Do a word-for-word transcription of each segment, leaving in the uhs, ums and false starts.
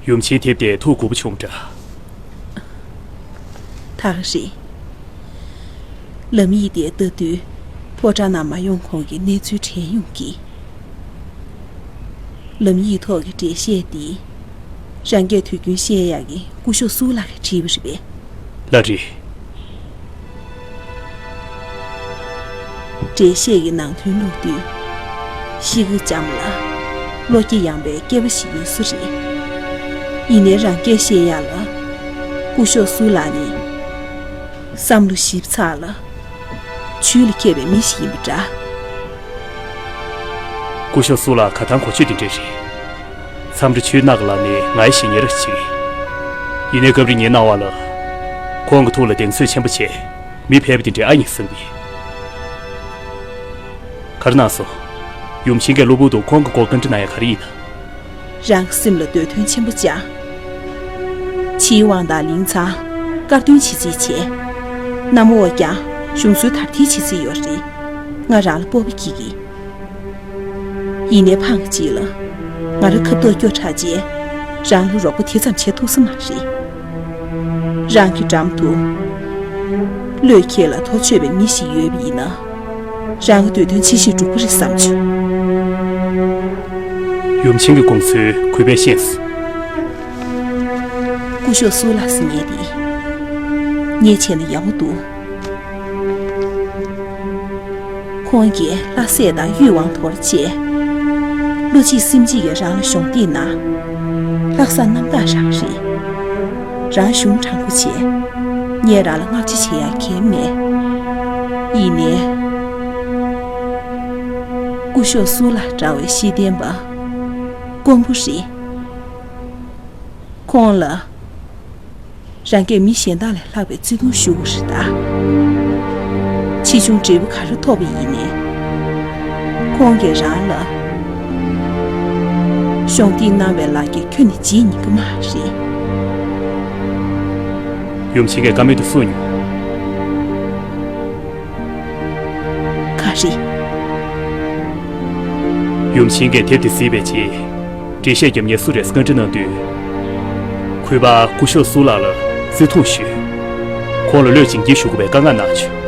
ཡུམ་ཆེན་དེབ་དེ་ཐུགས་མགུ་པོ་བྱུང་འདྲ། ད་ག་རེད། ལམ་ཡིག་དེ་ལྟ་དུས་ཕོ་བྲང་ནང་མ་ཡོང་གོང་གི་གནས་ཚུལ་དྲན་ཡོང་གི། ལམ་ཡིག་ཐོག་གི་འགྲེལ་བཤད་འདི། རང་སྐད་དུས་རྒྱུན་བཤད་ཡག་གི་སྐུ་ཞབས་སུ་ལགས་ཀྱིས་བྲིས་པ་རེད་པས། ལགས་རེད། འགྲེལ་བཤད་ཀྱི་ནང་དོན་ཀློག་དུས། གཤིས་ཀ་འཇམ་ལ། བློ་སྐྱེད་ཡངས་པའི་སྐྱེས་པ་ཞིག་ཡིན་ས་རེད། ཡིན་ནའི་རང་སྐད་བཤད་ཡག་ལ། སྐུ་ཞབས་སུ་ལགས་ནི། བསམ་བློ་ཞིབ་ཚགས་ལ། ཆོས་ལ་མཁས་པའི་མི་ཞིག་ཡིན་པ་འདྲ། སྐུ་ཞབས་སུ་ལགས་ག་དང་གོ་ཆོད་དེ་འདྲ་རེད། མཚམས་རེ་ཆུའི་ནགས་ལ་ནི་ང་ཡི་ཞེ་ཉེ་ར་ཅིག་ཡིན་ནའི་སྐབས་རེ་ངའི་སྣང་བ་ལ། ཁོང་གི་ཐུགས་ལ་གདེང་ཚོད་ཆེན་པོ་བྱས། མི་ཕལ་པ་དེ་འདྲའི་ཨ་ཡིན་བསམ་གི། ག་རེ་གནང་སོང་། ཡུམ་ཆེན་གྱིས་གློ་བུར་དུ་ཁོང་གི་སྐོར་བཀའ་འདྲི་གནང་ཡ་ག་རེ་ཡིན་ན། རང་གི་སེམས་ལ་འདོད་དོན་ཆེན་པོ་བཅངས། ཕྱིའི་དབང་ཐང་ལེན་ཚར། དཀར་འདོན་བྱེད་རྩིས་བྱས། གནམ་འོག་ཀྱང་གཞུང་སྲོལ་དར་ཐེར་བྱེད་རྩིས་ཡོད་རེད། ང་རང་ལ་སྤོབས་པ་སྐྱེ་གི། ཡིན་ནའི་ཕངས་གཅིག་ལ། ང་རང་ཁ་བཏགས་སྐྱོ་དྲགས་རྗེས། རང་ལ་རོགས་པ་དེ་ཙམ་བྱེད་ཐུབ་ས་མ་རེད། རང་གི་འགྲམ་དུ། བློས་འཁེལ་ལ་ཐོ་ཆོད་པའི་མི་ཞིག་ཡོད་པ་ཡིན་ན། རང་གི་འདོད་དོན་ཆེ་ཤོས་འགྲུབ་ཀྱི་རེད་བསམ་བྱུང་། ཡུམ་ཆེན་གྱི་དགོངས་ཚུལ་གུས་པས་ཤེས་སོང་། སྐུ་ཞབས་སུ་ལགས་ཟེར་མཁན་དེ། ངས་བྱས་ན་ཡག་པོ་འདུག་ཁོང་གིས་ལྷ་སྲས་དང་གཡུལ་དབང་དོར་རྗེས། བློ་གཅིག་སེམས་གཅིག་གིས་རང་ལ་གཞོགས་འདེགས་གནང་། ལྷག་བསམ་རྣམ་དག་རང་རེད། རང་གཞུང་དྲང་པོ་བྱས། ངས་རང་ལ་བསྔགས་བརྗོད་བྱེད་ཡག་གང་ཡང་མེད། ཡིན་ནའི། སྐུ་ཞབས་སུ་ལགས་འདྲ་བའི་ཤེས་ལྡན་པ། དཀོན་པོ་རེད། ཁོང་ལ། རང་སྐད་མི་གཞན་དག་ལས་ལྷག་པའི་བརྩི་མཐོང་ཞུ་དགོས་རེད་ད། ཆེ་ཆུང་འབྲས་བུ་ག་རེ་ཐོབ་པ་ཡིན་ནའི། ཁོང་གིས་རང་ལ་གཞོགས་འདེགས་གནང་བའི་ལག་འཁྱེར་ཁྱོན་ནས་བརྗེད་ཉན་གྱི་མ་རེད། ཡུམ་ཆེན་གྱིས་བཀའ་མོལ་དུ་གསུངས་མྱོང་། ག་རེ། ཡུམ་ཆེན་གྱིས་དེབ་དེ་གཟིགས་པའི་རྗེས། འགྲེལ་བཤད་རྒྱབ་མཁན་སུ་རེད་བཀའ་འདྲི་གནང་དུས། གུས་པ་སྐུ་ཞབས་སུ་ལགས་ལ་བརྩི་མཐོང་ཞུས། ཁོང་ལ་བློས་བྱིན་གྱིས་ཞུ་དགོས་པའི་བཀའ་མངགས་གནང་བྱུང་།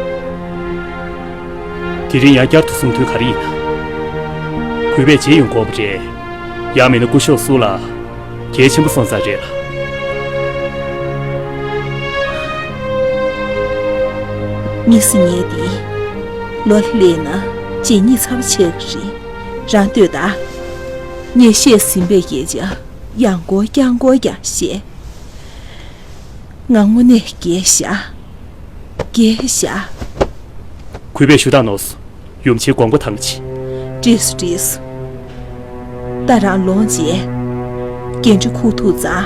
དེ་རིང་ཡང་བསྐྱར་དུ་གསུང་དོན་ག་རེ་ཡིན་ན། གུས་པས་རྗེས་ཡོང་དགོས་པ་རེད། ཡང་མིན་ན་སྐུ་ཞབས་སུ་ལགས་གལ་ཆེན་པོ་སོང་ཙང་རེད་ལ། མི་སེར་ངས་འདི་ལོ་ལ་སླེབས་ན་རྗེས་སྙེག་ཚ་བ་ཆེ་གི་རེད། རང་ལྟོས་དང་། ངས་བཤད་ཟིན་པའི་སྐད་ཆ་ཡང་སྐོར་བསྐྱར་སྐོར་ཀྱང་བཤད། ང་དངོས་གནས་རྒས་ཤག་རྒས་ཤག་གུས་པས་ཞུ་དག་ནོར་སོང་། ཡུམ་ཆེན་དགོངས་པ་དྭངས་ཆེ། འགྲིགས་སོང་འགྲིགས་སོང་། ད་རང་ལོངས་རྗེས། འགན་འཁྲི་འཁུར་ཐུབ་ཙང་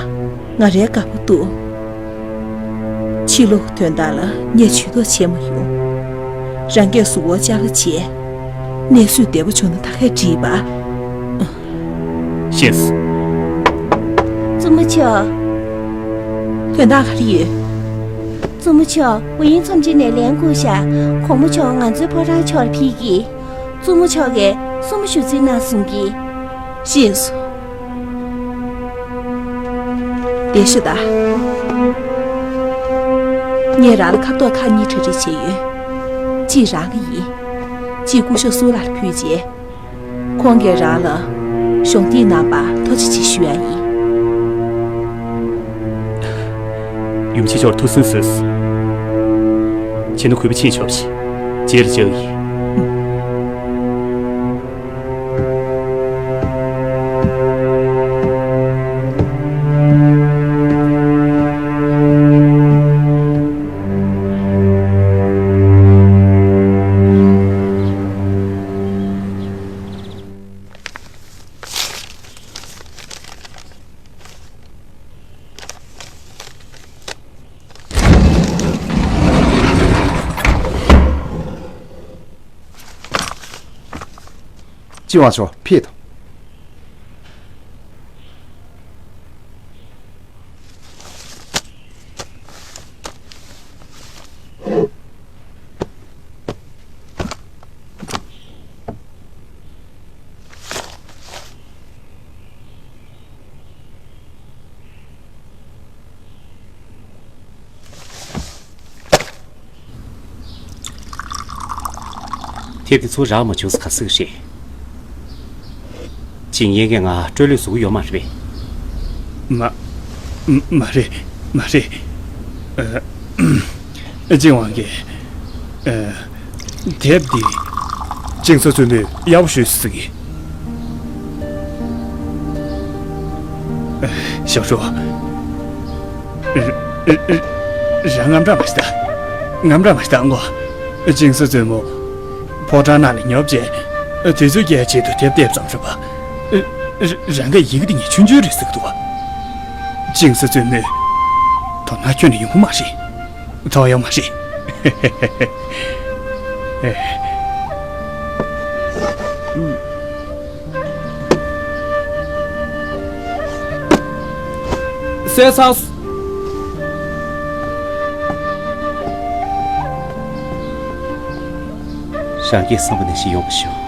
ང་རའི་དགའ་པོ་འདུག་ཕྱི་ལོགས་དོན་དག་ལ་ངས་ཇུས་གཏོགས་བྱེད་མ་ཡོང་། རང་སྐད་གཟུགས་པོ་ཅག་ལ་བྱས། གནས་ཚུལ་བདེ་པོ་བྱུང་ན་ད་གས་འགྲིག་པ། ཤེས་སོང་། བཙུན་མོ་མཆོག་དོན་དག་ག་རེ་ཡོད། བཙུན་མོ་མཆོག་ཝུ་ཡིན་ཚོམས་ཆེན་ནས་ལན་བསྐུར་ཤག་གོང་མ་མཆོག་ང་ཚོའི་ཕོ་བྲང་ཕྱོགས་ལ་ཕེབས་ཀྱིས། བཙུན་མོ་མཆོག་གིས་གསུང་མོ་ཞུ་རྩིས་གནང་གསུང་གིས། ཤེས་སོང་། བདེ་ཤོག་ད། ངས་རང་ལ་ཁ་ཐོག་ཁ་གཉིས་གྲ་སྒྲིག་བྱས་ཡོད། གཅིག་རང་གི་ཡིན། གཅིག་སྐུ་ཞབས་སུ་ལགས་ལ་ཕུལ་རྗེས། ཁོང་གིས་རང་ལ་གཞོགས་འདེགས་གནང་བར་ཐུགས་རྗེ་ཆེ་ཞུ་ཡ་ཡིན། ཡུམ་ཆེན་མཆོག་ཐུགས་སུན་གསོས་སོང་། བྱས་ན་གུས་པ་ཕྱིན་ཆོག་ཅིག་རྗེས་ལ་བཅར་གི་ཡིན། ཅི་ཝང་ཆོ་ཕེབས་དང་། དེབ་དེ་ཚུར་རག་མ་བྱུང་ཟེར་ག་ཟེར་གི་རེད། ཇིང་ཡན་གྱིས་ང་སྤྲོད་ལོས་བཟོ་གི་ཡོད་མ་རེད་པས། མ། མ་རེད། མ་རེད། ཨ། ཅིན་ཝང་གིས། ཨ། དེབ་འདི་ཅིང་ས་བཙུན་མོས་གཡར་པོ་ཞུས་ཟེར་གི། ཞའོ་ཧྲུའོ། རང་དངངས་སྐྲག་མ་བྱེད་ད། དངངས་སྐྲག་མ་བྱེད་ད་ངོ་། ཅིང་ས་བཙུན་མོ། ཕོ་བྲང་ནང་ལ་ཉོབ་བྱས། དུས་ཚོད་སྐྱེལ་ཆེད་དུ་དེབ་དེབ་ཙམ་རེད་པ། རང་གི་ཡི་གེ་འདི་ངས་ཆུང་ཆུང་རེད་ཟེར་གི་འདུག་པ། ཅིང་ས་བཙུན་མོས། དོ་སྣང་ཁྱོན་ནས་ཡོང་གི་མ་རེད། མཐོང་ཡོང་མ་རེད། གསན་སོང་། རང་གིས་བསམ་པ་ནང་བཞིན་ཡོང་བ་ཤོག།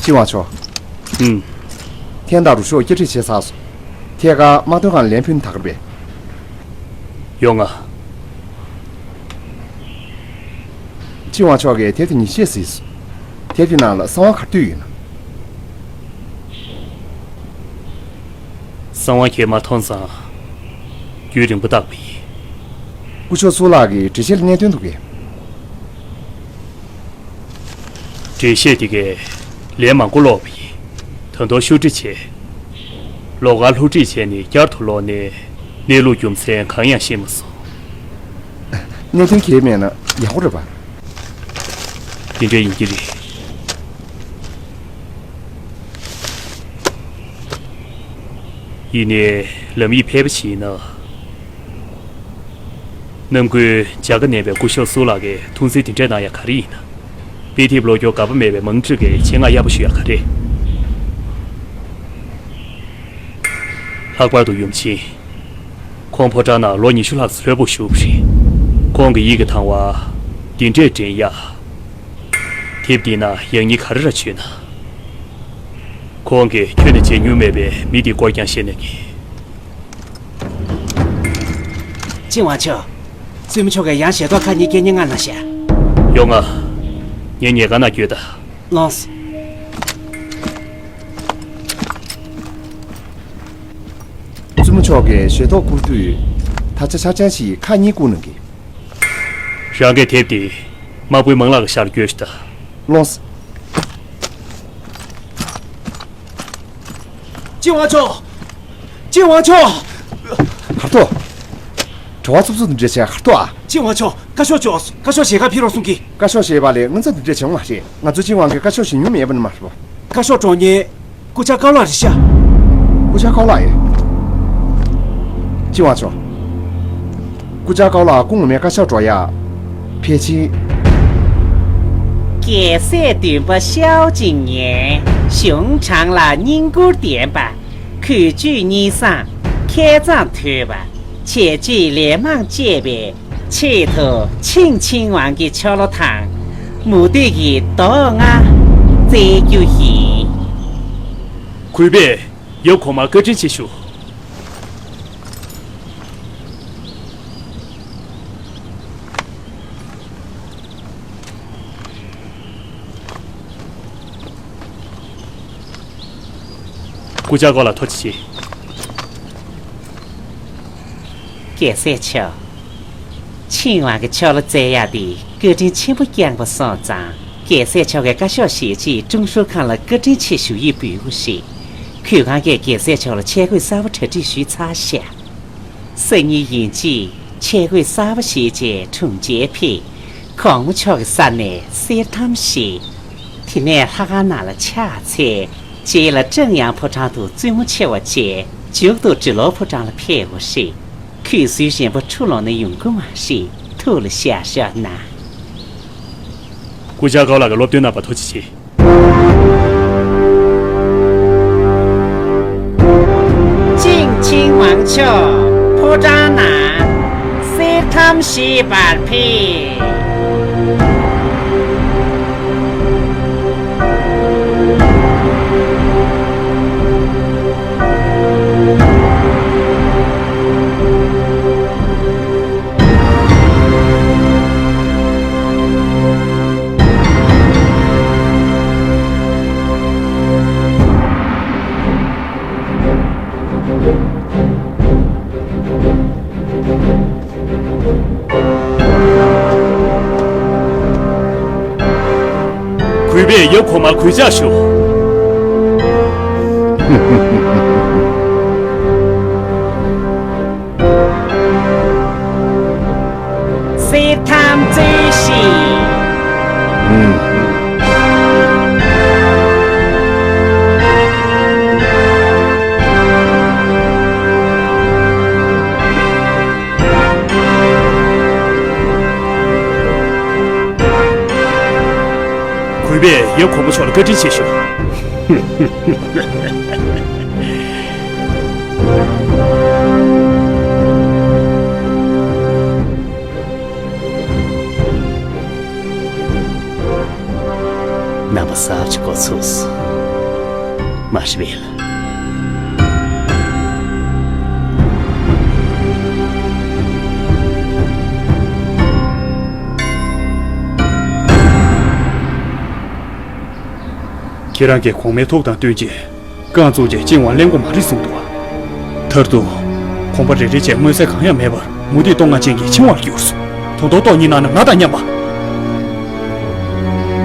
ཅིན་ཝང་ཆོ། ཨུམ། ཐེངས་ད་རུ་ཤོག་བསྐྱར་སྒྲིག་བྱས་ཚར་སོང་། ཐད་ཀར་དམག་དོན་ཁང་ལ་ལན་ཕུལ་ན་ད་ག་རེད་པས། ཡོང་ང་། ཅིན་ཝང་ཆོ་གིས་དེབ་དེ་ཉེས་ཆད་གཟིགས་སོང་། དེབ་དེ་ནང་ལ་གསང་བ་ག་དུས་ཡོད་ན། གསང་བ་གས་མ་མཐོང་ཙང་། རྒྱུན་རིང་པོ་བཏགས་པ་ཡིན། སྐུ་ཞབས་སུ་ལགས་ཀྱིས་འགྲེལ་བཤད་ལ་གནད་དོན་འདུག་གས། འགྲེལ་བཤད་དེ་གས་ལན་མང་པོ་ཀློག་པ་ཡིན། ད་དུང་ཤོག་དྲིལ་བྱས། ལོགས་ཀར་སློབ་ཁྲིད་བྱས་ནས་བསྐྱར་དུ་ཀློག་ནས་གནས་ལུགས་རྒྱུ་མཚན་གང་ཡང་ཤེས་མ་སོང་། གནད་དོན་གས་མེད་ན་ཡག་པོ་རེད་པ། དེ་འདྲ་ཡིན་གྱི་རེད། ཡིན་ནའི་ལམ་ཡིག་ཕལ་པ་ཞིག་ཡིན་ན། ནམ་རྒྱུན་བྱ་དགའ་གནང་བའི་སྐུ་ཞབས་སུ་ལགས་ཀྱིས་ཐུགས་འཛེམ་དེ་འདྲ་གནང་ཡ་ག་རེ་ཡིན་ན། དཔེ་དེབ་ཀློག་རྒྱུར་དགའ་པོ་མེད་པའི་མང་ཁྲི་གིས་ཆེད་མངགས་གཡར་པོ་ཞུ་ཡ་ག་རེ། ལྷག་པར་དུ་ཡུམ་ཆེན། ཁོང་ཕོ་བྲང་ནང་ལོ་ཉི་ཤུ་ལྷག་ཙམ་ལྷོད་པོ་བཞུགས་པ་རེད། ཁོང་གི་ཡིད་ཀྱི་དང་བ། འདི་འདྲས་འདྲེན་ཡ། དེབ་འདི་ན་ཡང་སྙིང་ག་རེ་ར་བྱུང་ན། ཁོང་གིས་ཁྱོན་ནས་མཇལ་མྱོང་མེད་པའི་མི་འདིའི་སྐོར་ཀྱང་བཤད་གནང་གི། ཅིན་ཝང་ཆོ། བཙུན་མོ་མཆོག་གིས་ཡང་ཞལ་ཏོག་ཁག་གཉིས་སྐྱེལ་སྙན་ངག་གནང་ཤག། ཡོང་ང་། ངའི་ཉལ་ཁང་ནང་བསྐྱོད་དང་། ལགས་སོ། བཙུན་མོ་མཆོག་གིས་ཞལ་ཏོག་བསྐུར་དུས། ད་ཆ་ཆ་ཅན་ཞིག་ཁག་གཉིས་བསྐུར་གནང་གི། རང་གིས་དེབ་དེ་དམག་དཔོན་མང་ལགས་ཀྱི་ཞབས་ལ་སྐྱོལ་ཤོག་དང་། ལགས་སོ། ཅིན་ཝང་ཆོ། ཅིན་ཝང་ཆོ། གར་ཐོག། གྲྭ་བ་ཚུབ་ཚུབ་འདི་འདྲ་བྱས་གར་ཐོག་ཨ། ཅིན་ཝང་ཆོ། བཀའ་ཤོག་ཅོག་བཀའ་ཤོག་ཞལ་ཁ་ཕྱིར་རོགས་གསུང་གི། བཀའ་ཤོག་ཞེས་པ་ལས་སྔོན་ཚ་འདི་འདྲ་བྱུང་མ་རེད། ང་ཚོ་ཅིན་ཝང་གི་བཀའ་ཤོག་ཞིག་ཉུང་མེད་པ་ནི་མ་རེད་པ། བཀའ་ཤོག་དྲང་ཉེ། སྐུ་བཅར་ཀའོ་ལགས་རེད་ཤག། སྐུ་བཅར་ཀའོ་ལགས་ཨེ། ཅིན་ཝང་ཆོ། སྐུ་བཅར་ཀའོ་ལགས་སྐུ་ངོ་མའི་བཀའ་ཤོག་འགྲོ་ཡ། ཕལ་ཆེར། རྒྱལ་སྲས་འདུན་པ་ཤའོ་ཅིན་ཉན། གཞུང་དྲང་ལ་བསྙེན་བཀུར་ལྡན་པ། གུས་སྤྱོད་གཉིས་བཟང་། མཁས་མཛངས་དོད་པ། བྱས་རྗེས་ལན་མང་བཅས་པའི་ཆེད་དུ་ཆིང་ཆིང་ཝང་གི་ཆོ་ལོ་དང་མུ་ཏིག་གི་རྡོག་ལྔ་བསྩལ་རྒྱུ་ཡིན། གུས་པས་ཡབ་གོང་མར་བཀའ་དྲིན་ཆེ་ཞུ། སྐུ་བཅར་ཀའོ་ལགས་ཐུགས་རྗེ་ཆེ། རྒྱལ་སྲས་མཆོག། ཆིང་ཝང་གི་ཆོ་ལོ་བསྩལ་ཡག་འདི་བཀའ་དྲིན་ཆེན་པོ་བསྐྱངས་པ་སོང་ཙང་། རྒྱལ་སྲས་མཆོག་གི་བཀའ་ཤོག་ཞལ་ཕྱེས་ཀྲུང་ཧྲུའུ་ཁང་ལ་བཀའ་དྲིན་ཆེ་ཞུ་ཡིག་འབུལ་དགོས་ཤིག། གུས་ཁང་གིས་རྒྱལ་སྲས་མཆོག་ལ་ཆས་གོས་གསར་པ་གྲ་སྒྲིག་ཞུས་ཚར་ཤག། སང་ཉིན་ཡིན་གཅིག་ཆས་གོས་གསར་པ་བཞེས་རྗེས་དྲུང་ཆེར་ཕེབས། གོང་མ་མཆོག་གི་ས་ནས་གསེར་ཐམ་བཞེས། དེ་ནས་ལྷ་ཁང་ནང་ལ་ཕྱག་འཚལ། རྗེས་ལ་ཀྲང་ཡང་ཕོ་བྲང་དུ་བཙུན་མོ་ཆེ་བ་བཅས་མཇུག་ཏུ་འབྲི་ལོག་ཕོ་བྲང་ལ་ཕེབས་དགོས་ཤིག། གུས་བསུའི་རིམ་པ་འཁྲུག་ལོང་ནས་ཡོང་གི་མ་རེད། ཐུགས་ལ་བཞག་ཤོག་གནང་། སྐུ་བཅར་ཀའོ་ལགས་ཀྱིས་སློབ་སྟོན་གནང་བར་ཐུགས་རྗེ་ཆེ། ཆིང་ཝང་མཆོག་ཕོ་བྲང་ནང་གསེར་ཐམ་བཞེས་པར་ཕེབས། གུས་པས་ཡབ་གོང་མར་གུས་ཕྱག་ཞུ། གསེར་ཐམ་རྩོད་གཞི། གུས་པས་ཡབ་གོང་མ་མཆོག་ལ་བཀའ་དྲིན་ཆེ་ཞུ། རྣམ་པ་གསར་བརྗེ་འགོ་ཚུགས་སོང་། མ་རེད་པས། ཁྱེད་རང་གིས་གོང་མའི་ཐུགས་དང་བསྟུན་བྱས། རྐང་བཙུགས་རྗེས་ཆིང་ཝང་གླེན་གོ་མ་རེད་གསུངས་འདུག། མཐར་ཐུག་གོམ་པ་རེ་རེ་བྱས་མངོན་གསལ་གང་ཡང་མེད་པར་མུ་ཏིག་སྟོང་ལྔ་ཅན་གྱི་ཆིང་ཝང་གྱུར་སོང་། དུང་ཐོག་ཏོག་གཉིས་ནང་ན་ང་དང་མཉམ་པ།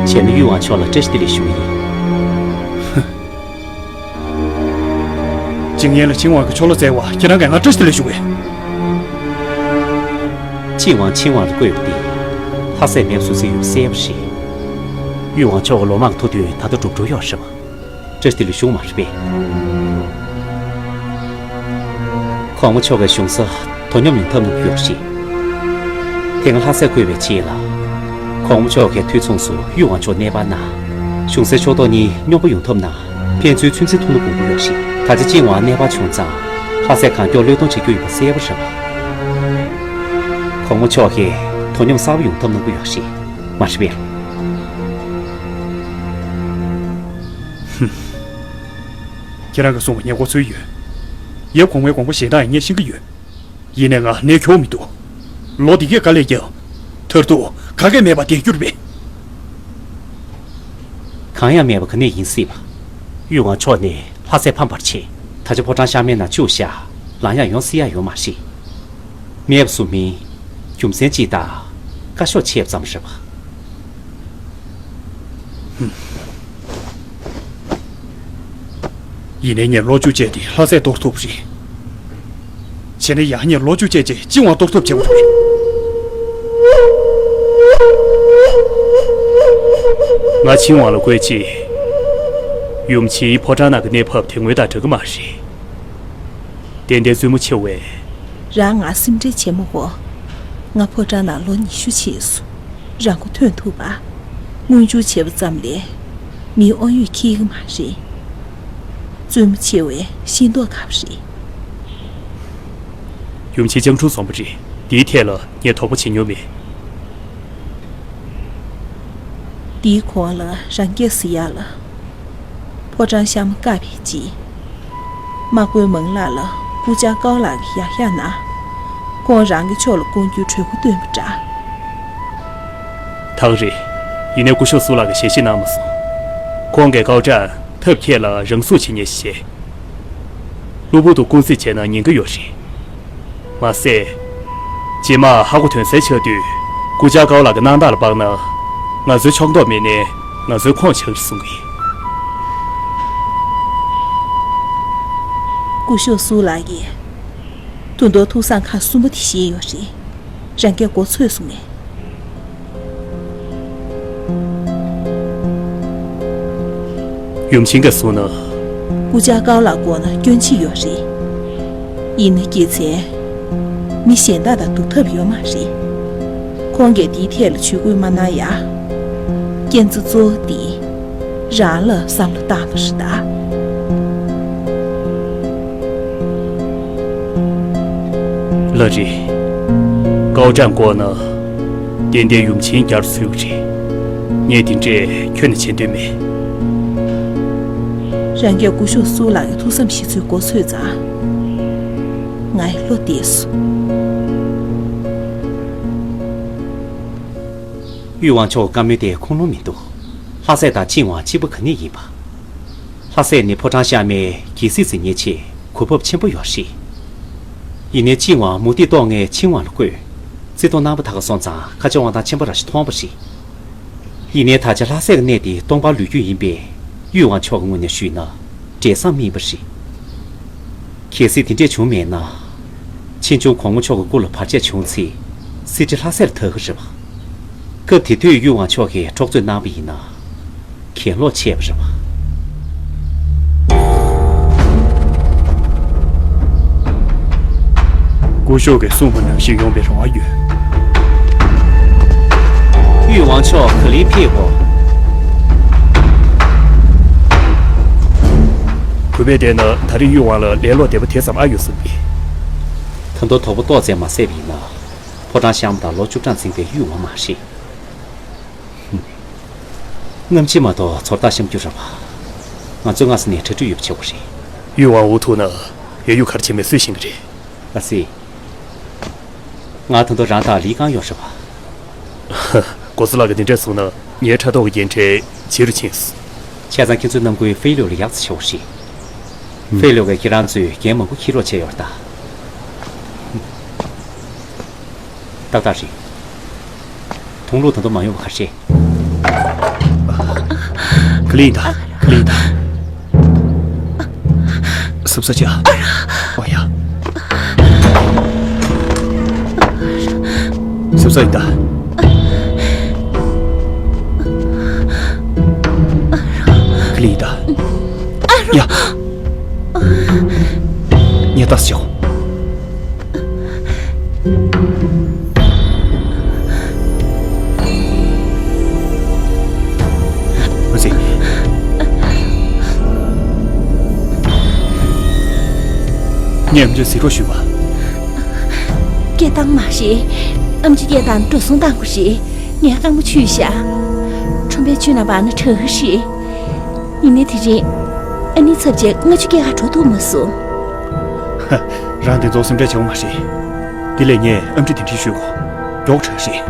བྱས་ན་གཡུ་ཝང་མཆོག་ལ་བཀྲ་ཤིས་བདེ་ལེགས་ཞུ་གི་ཡིན། ཇིང་ཡན་ལ་ཆིང་ཝང་གི་ཆོ་ལོ་བསྩལ་བ་ཁྱེད་རང་གིས་ང་བཀྲ་ཤིས་བདེ་ལེགས་ཞུ་གི། ཆིང་ཝང་ཆིང་ཝང་ལ་བསྐོས་པ་དེ་ལྷ་སྲས་མེད་པ་བཟོ་རྩིས་ཡོད་པ་གསལ་པོ་རེད། གཡུ་ཝང་མཆོག་གི་ལོ་མང་གི་ཐུགས་འདུན་ད་ལྟ་འགྲུབ་འགྲོ་ཡོད་རེད་པ། བཀྲ་ཤིས་བདེ་ལེགས་ཞུ་གི་མ་རེད་པས། གོང་མ་མཆོག་གིས་གཞུང་ས་དོ་སྙོམས་ཡོང་ཐབས་གནང་གི་ཡོད་རེད། དེ་སྔ་ལྷ་སྲས་བསྐོས་པའི་རྗེས་ལ། གོང་མ་མཆོག་གིས་དུས་མཚུངས་སུ་གཡུ་ཝང་མཆོག་གནས་སྤར་གནང་། གཞུང་སའི་ཕྱོགས་གཏོགས་གཉིས་སྙོམས་པོ་ཡོང་ཐབས་གནང་། ཕན་ཚུན་ཚུན་ཚོད་ཐུག་ན་དགོངས་ཀྱི་ཡོད་རེད། ད་ཆ་ཆིང་ཝང་གནས་སྤར་བྱུང་ཙང་། ལྷ་སྲས་གང་མགྱོགས་བློས་གཏོང་བྱེད་རྒྱུ་ཡིན་པ་གསལ་པོ་རེད་པ། གོང་མ་མཆོག་གིས་དོ་སྙོམས་གསར་པ་ཡོང་ཐབས་གནང་གི་ཡོད་རེད། མ་རེད་པས། ཁྱེད་རང་གིས་གསུངས་པ་ངས་གོ་ཚོད་ཡོད། ཡབ་གོང་མའི་དགོངས་པ་གཞན་དག་ཡང་ངས་ཤེས་ཀྱི་ཡོད། ཡིན་ནའི་ང་ནད་ཁྱོག་མི་འདུག། ལོ་འདི་གས་དཀའ་ལས་བརྒྱབ། མཐར་ཐུག་ག་གས་མེད་པ་བསྡད་རྒྱུ་རེད་པས། གང་ཡང་མེད་པ་ག་ནས་ཡིན་སྲིད་པ། གཡུ་ཝང་མཆོག་ནས་ལྷ་སྲས་ཕམ་པར་བྱེད། ད་ཆ་ཕོ་བྲང་གཤམ་མའི་ནང་བཅུག་བཞག། ལངས་ཡག་ཡོང་སྲིད་ཡག་ཡོད་མ་རེད། མེད་པ་བཟོ་མིན་རྒྱུ་མཚན་གཅིག་དང་བཀའ་ཤོག་ཆད་ཙམ་རེད་པ། ཡིན་ནའི་ངས་ལོ་བཅུ་བཅད་དེ་ལྷ་སྲས་གཏོར་ཐུབ་རེད། བྱས་ན་ཡང་ངས་ལོ་བཅུ་བཅད་རྗེས་ཆིང་ཝང་གཏོར་ཐབས་བྱེད་དགོས་རེད། ང་ཆིང་ཝང་ལ་བསྐོས་རྗེས། ཡུམ་ཆེན་ཕོ་བྲང་ནང་གི་གནས་བབ་དེ་སྔོན་དང་འདྲ་གི་མ་རེད། ཏན་ཏན་བཙུན་མོ་ཆེ་བས། རང་ང་སེམས་ཁྲལ་བྱེད་མ་དགོས། ང་ཕོ་བྲང་ནང་ལོ་ཉི་ཤུ་ཕྱིན་སོང་། རང་མགོ་ཐོན་ཐུབ་པ། དངུལ་འབྱོར་བྱས་པ་ཙམ་ལས། མིའི་དབང་ཡོད་འཁྱེར་གི་མ་རེད། བཙུན་མོ་ཆེ་བས་ཤེས་མདོག་ཁ་པོ་རེད། ཡུམ་ཆེན་སྤྱང་གྲུང་བཟང་པོ་རེད། འདིའི་ཐད་ལ་ངས་དོགས་པ་བྱེད་མྱོང་མེད། འདིའི་གོང་ལ་རང་སྐད་ཟེར་ཡག་ལ། ཕོ་བྲང་གཤམ་བཀག་པའི་རྗེས། དམག་དཔོན་མང་ལགས་ལ་སྐུ་བཅར་ཀའོ་ལགས་ཀྱིས་ཡར་བཞག་གནང་། ཁོང་རང་གི་ཕྱོགས་ལ་བསྐོང་རྒྱུའི་གྲོས་འགོ་བཏོན་པ་འདྲ། ད་ག་རེད། ཡིན་ནའི་སྐུ་ཞབས་སུ་ལགས་ཀྱིས་ཞལ་བཞེས་གནང་མ་སོང་། ཁོང་གིས་ཀའོ་ཀྲང་ཐབས་མཁས་ལ་རང་སྲུང་བྱེད་མཁན་ཞིག་བྱས། གློ་བུར་དུ་ཀུང་སི་བྱས་ན་ཉེན་ཁ་ཡོད་རེད། མ་ཟད། རྗེས་མ་ཧ་གོ་དོན་གསལ་ཆགས་དུས། སྐུ་བཅར་ཀའོ་ལགས་ཀྱི་སྣང་དག་ལ་དཔག་ན། ང་ཚོའི་ཕྱོགས་གཏོགས་མེད་ནའི་ང་ཚོའི་ཁོངས་ཆགས་རེད་གསུང་གི་ཡིན། སྐུ་ཞབས་སུ་ལགས་ཀྱིས། དུང་མདོག་ཐུགས་བཟང་ཁག་གསུམ་པོ་དེ་བཞེས་ཡོད་རེད། རང་སྐད་མགོ་ཚོས་སོང་ངས། ཡུམ་ཆེན་གྱིས་གསུངས་ན། སྐུ་བཅར་ཀའོ་ལགས་མགོ་ན་སྐྱོན་ཅིག་ཡོད་རེད། ཡིན་ན་རྒྱལ་མཚན། མི་གཞན་དག་དང་སྡུར་ཐབས་ཡོད་མ་རེད། ཁོང་གིས་འདིའི་ཐད་ལ་ཇུས་འགོད་མ་གནང་ཡ། རྐྱེན་རྩ་གཙོ་བོ་འདི་རང་ལ་བསམ་བློ་བཏང་བ་རེད་ད། ད་རེད། ཀའོ་ཀྲང་བསྐོར་ན། ཏན་ཏན་ཡུམ་ཆེན་རྒྱལ་དུ་ཚུད་ཀྱི་རེད། ངས་དེ་འདྲས་ཁྱོན་ནས་བྱེད་འདོད་མེད། རང་གིས་སྐུ་ཞབས་སུའུ་ལགས་ཀྱི་ཐུགས་བསམ་ཤེས་ཚོད་མགོ་ཚོད་ཙང་། ངའི་བློ་བདེ་སོང་། ཡུས་ཝང་མཆོག་གི་བཀའ་མོལ་དེ་ཁུངས་ལུང་མི་འདུག། ལྷ་སྲས་དང་ཆིན་ཝང་གཅིག་པ་ག་ནས་ཡིན་པ། ལྷ་སྲས་ནི་ཕོ་བྲང་གཤའ་མའི་རྒྱལ་སྲིད་འཛིན་མཁན་ཆེད་གོ་བབ་ཆེན་པོ་ཡོད་རེད། ཡིན་ནའི་ཆིན་ཝང་མུ་ཏིག་གཏོང་མཁན་ཆིན་ཝང་ལ་བསྐོས། བརྩི་མཐོང་གནང་བ་ད་ག་སོང་ཙང་ཁ་ཆེ་དབང་ཐང་ཆེན་པོ་རང་ཞིག་མཐོང་བ་རེད། ཡིན་ནའི་ད་ཆ་ལྷ་སྲས་ཀྱི་གནས་དེ་སྟོང་པར་ལུས་རྒྱུ་ཡིན་པས་ཡུས་ཝང་མཆོག་གི་ངོས་ནས་ཞུས་ན། འབྲས་བཟང་མིན་པ་རེད། གལ་སྲིད་དེ་འདྲས་བྱུང་མེད་ན། ཆེ་ཆུང་གོང་མ་མཆོག་གི་སྐུ་ལ་བར་ཆད་བྱུང་ཚེ། སྲིད་ཁྲི་ལྷ་སྲས་ལ་བདག་གི་རེད་པ། སྐབས་དེ་དུས་ཡུས་ཝང་མཆོག་གིས་འཕྲོག་རྩོད་གནང་བ་ཡིན་ན། གྱེན་ལོག་ཆད་པ་རེད་པ། སྐུ་ཞབས་ཀྱིས་གསུངས་པ་ནང་བཞིན་ཡོང་བའི་རེ་བ་ཡོད། ཡུས་ཝང་མཆོག་ག་ལེར་ཕེབས་དགོས། གུས་པས་བལྟས་ན་ད་རེས་ཡུས་ཝང་ལ་ལས་སློག་བདེ་པོ་དེ་ཙམ་ཨ་ཡོད་བསམ་གི། ད་དུང་དོགས་པ་ཏོག་ཙམ་མ་སད་པ་ཡིན་ན། ཕོ་བྲང་གཤའ་མ་དང་ལོ་བཅུ་གྲངས་འཛིན་པའི་ཡུས་ཝང་མ་རེད། སྔ་ཕྱི་མ་གཏོགས་ཚོར་རྟགས་ཤོང་རྒྱུ་རེད་པ། ང་ཚོས་སྔ་ས་ནས་གྲ་སྒྲིག་ཡོད་པ་བྱེད་དགོས་རེད། ཡུས་ཝང་འུ་ཐུག་ན་ཡ་ཡུ་ག་རེ་བྱེད་མིན་སུས་ཤེས་ཀྱི་རེད། ལགས་སེ། ང་ད་དུང་རང་དང་ལི་ཀང་ཡོད་རེད་པ། གོ་ས་ལགས་ཀྱིས་འདི་འདྲས་གསུངས་ན་ངའི་ཕྲག་དོག་གི་འགན་འཁྲི་ཇེ་རུ་ཕྱིན་སོང་། བྱས་ཙང་ཁྱེད་ཚོའི་རྣམ་ཀུན་ཧྥེ་ལུའུ་ལ་ཡག་ཙམ་ཆགས་པ་རེད། ཧྥེ་ལུའུ་གིས་ཁྱེད་རང་ཚོས་འགན་མང་པོ་འཁྱེར་རོགས་བྱས་ཡོད་རེད་ད། ཏག་ཏག་རེད། དུང་ལུག་ད་དུང་མ་ཡོང་བ་ག་རེ་རེད། ག་ལེ་ཡིན་ད། ག་ལེ་ཡིན་ད། སུབ་ས་ཅི་ཨ། ཨོ་ཡ། སུབ་ས་ཡིན་ད། ག་ལེ་ཡིན་ད། ཡ། ངས་ལྟ་ས་ཅི་ཨོ། འོ་ཙི། ངས་ཨམ་ཆི་གཟིགས་རོགས་ཞུས་པ། སྐད་བཏང་མ་རེད། ཨམ་ཆི་སྐད་བཏང་འགྲོ་སོང་བཏང་དགོས་རེད། ངས་རྐང་པ་འཁྱུད་བཞག། ཁྲོན་པའི་ཆུ་ནང་བར་ན་དྲག་གི་རེད། ཡིན་ནའི་དེ་རིང་ཨ་ནེ་ཚབ་བྱས་སྔ་ཕྱི་སྐྱེལ་ག་འགྲོ་ཐུབ་མ་སོང་། ཧ། རང་དེ་ཚོ་སེམས་ཁྲལ་བྱེད་དགོས་མ་རེད། དེ་ལས་ངས་ཨམ་ཆི་དེ་འདྲ་ཞུས་གོ། མགྱོགས་དྲགས་རེད།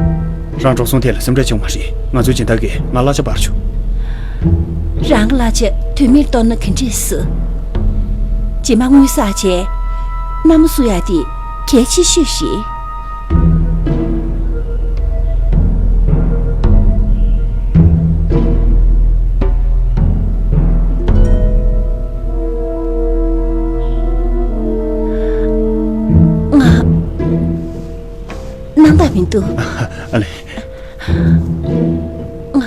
རང་འགྲོ་སོང་ཐད་ལ་སེམས་ཁྲལ་བྱེད་དགོས་མ་རེད། ང་ཚོའི་སྦྱིན་བདག་གིས་ང་གླ་ཆ་སྤར་བྱུང་། རང་གི་གླ་ཆ་དོན་མེད་གཏོར་ན་ག་འདྲས་སྲིད། རྗེས་མ་དངུལ་བསགས་བྱས། མནའ་མ་བསུ་ཡག་དེ་གལ་ཆེ་ཤོས་རེད། ང་། སྣང་དག་མི་འདུག། ཨ་ལེ། ང་།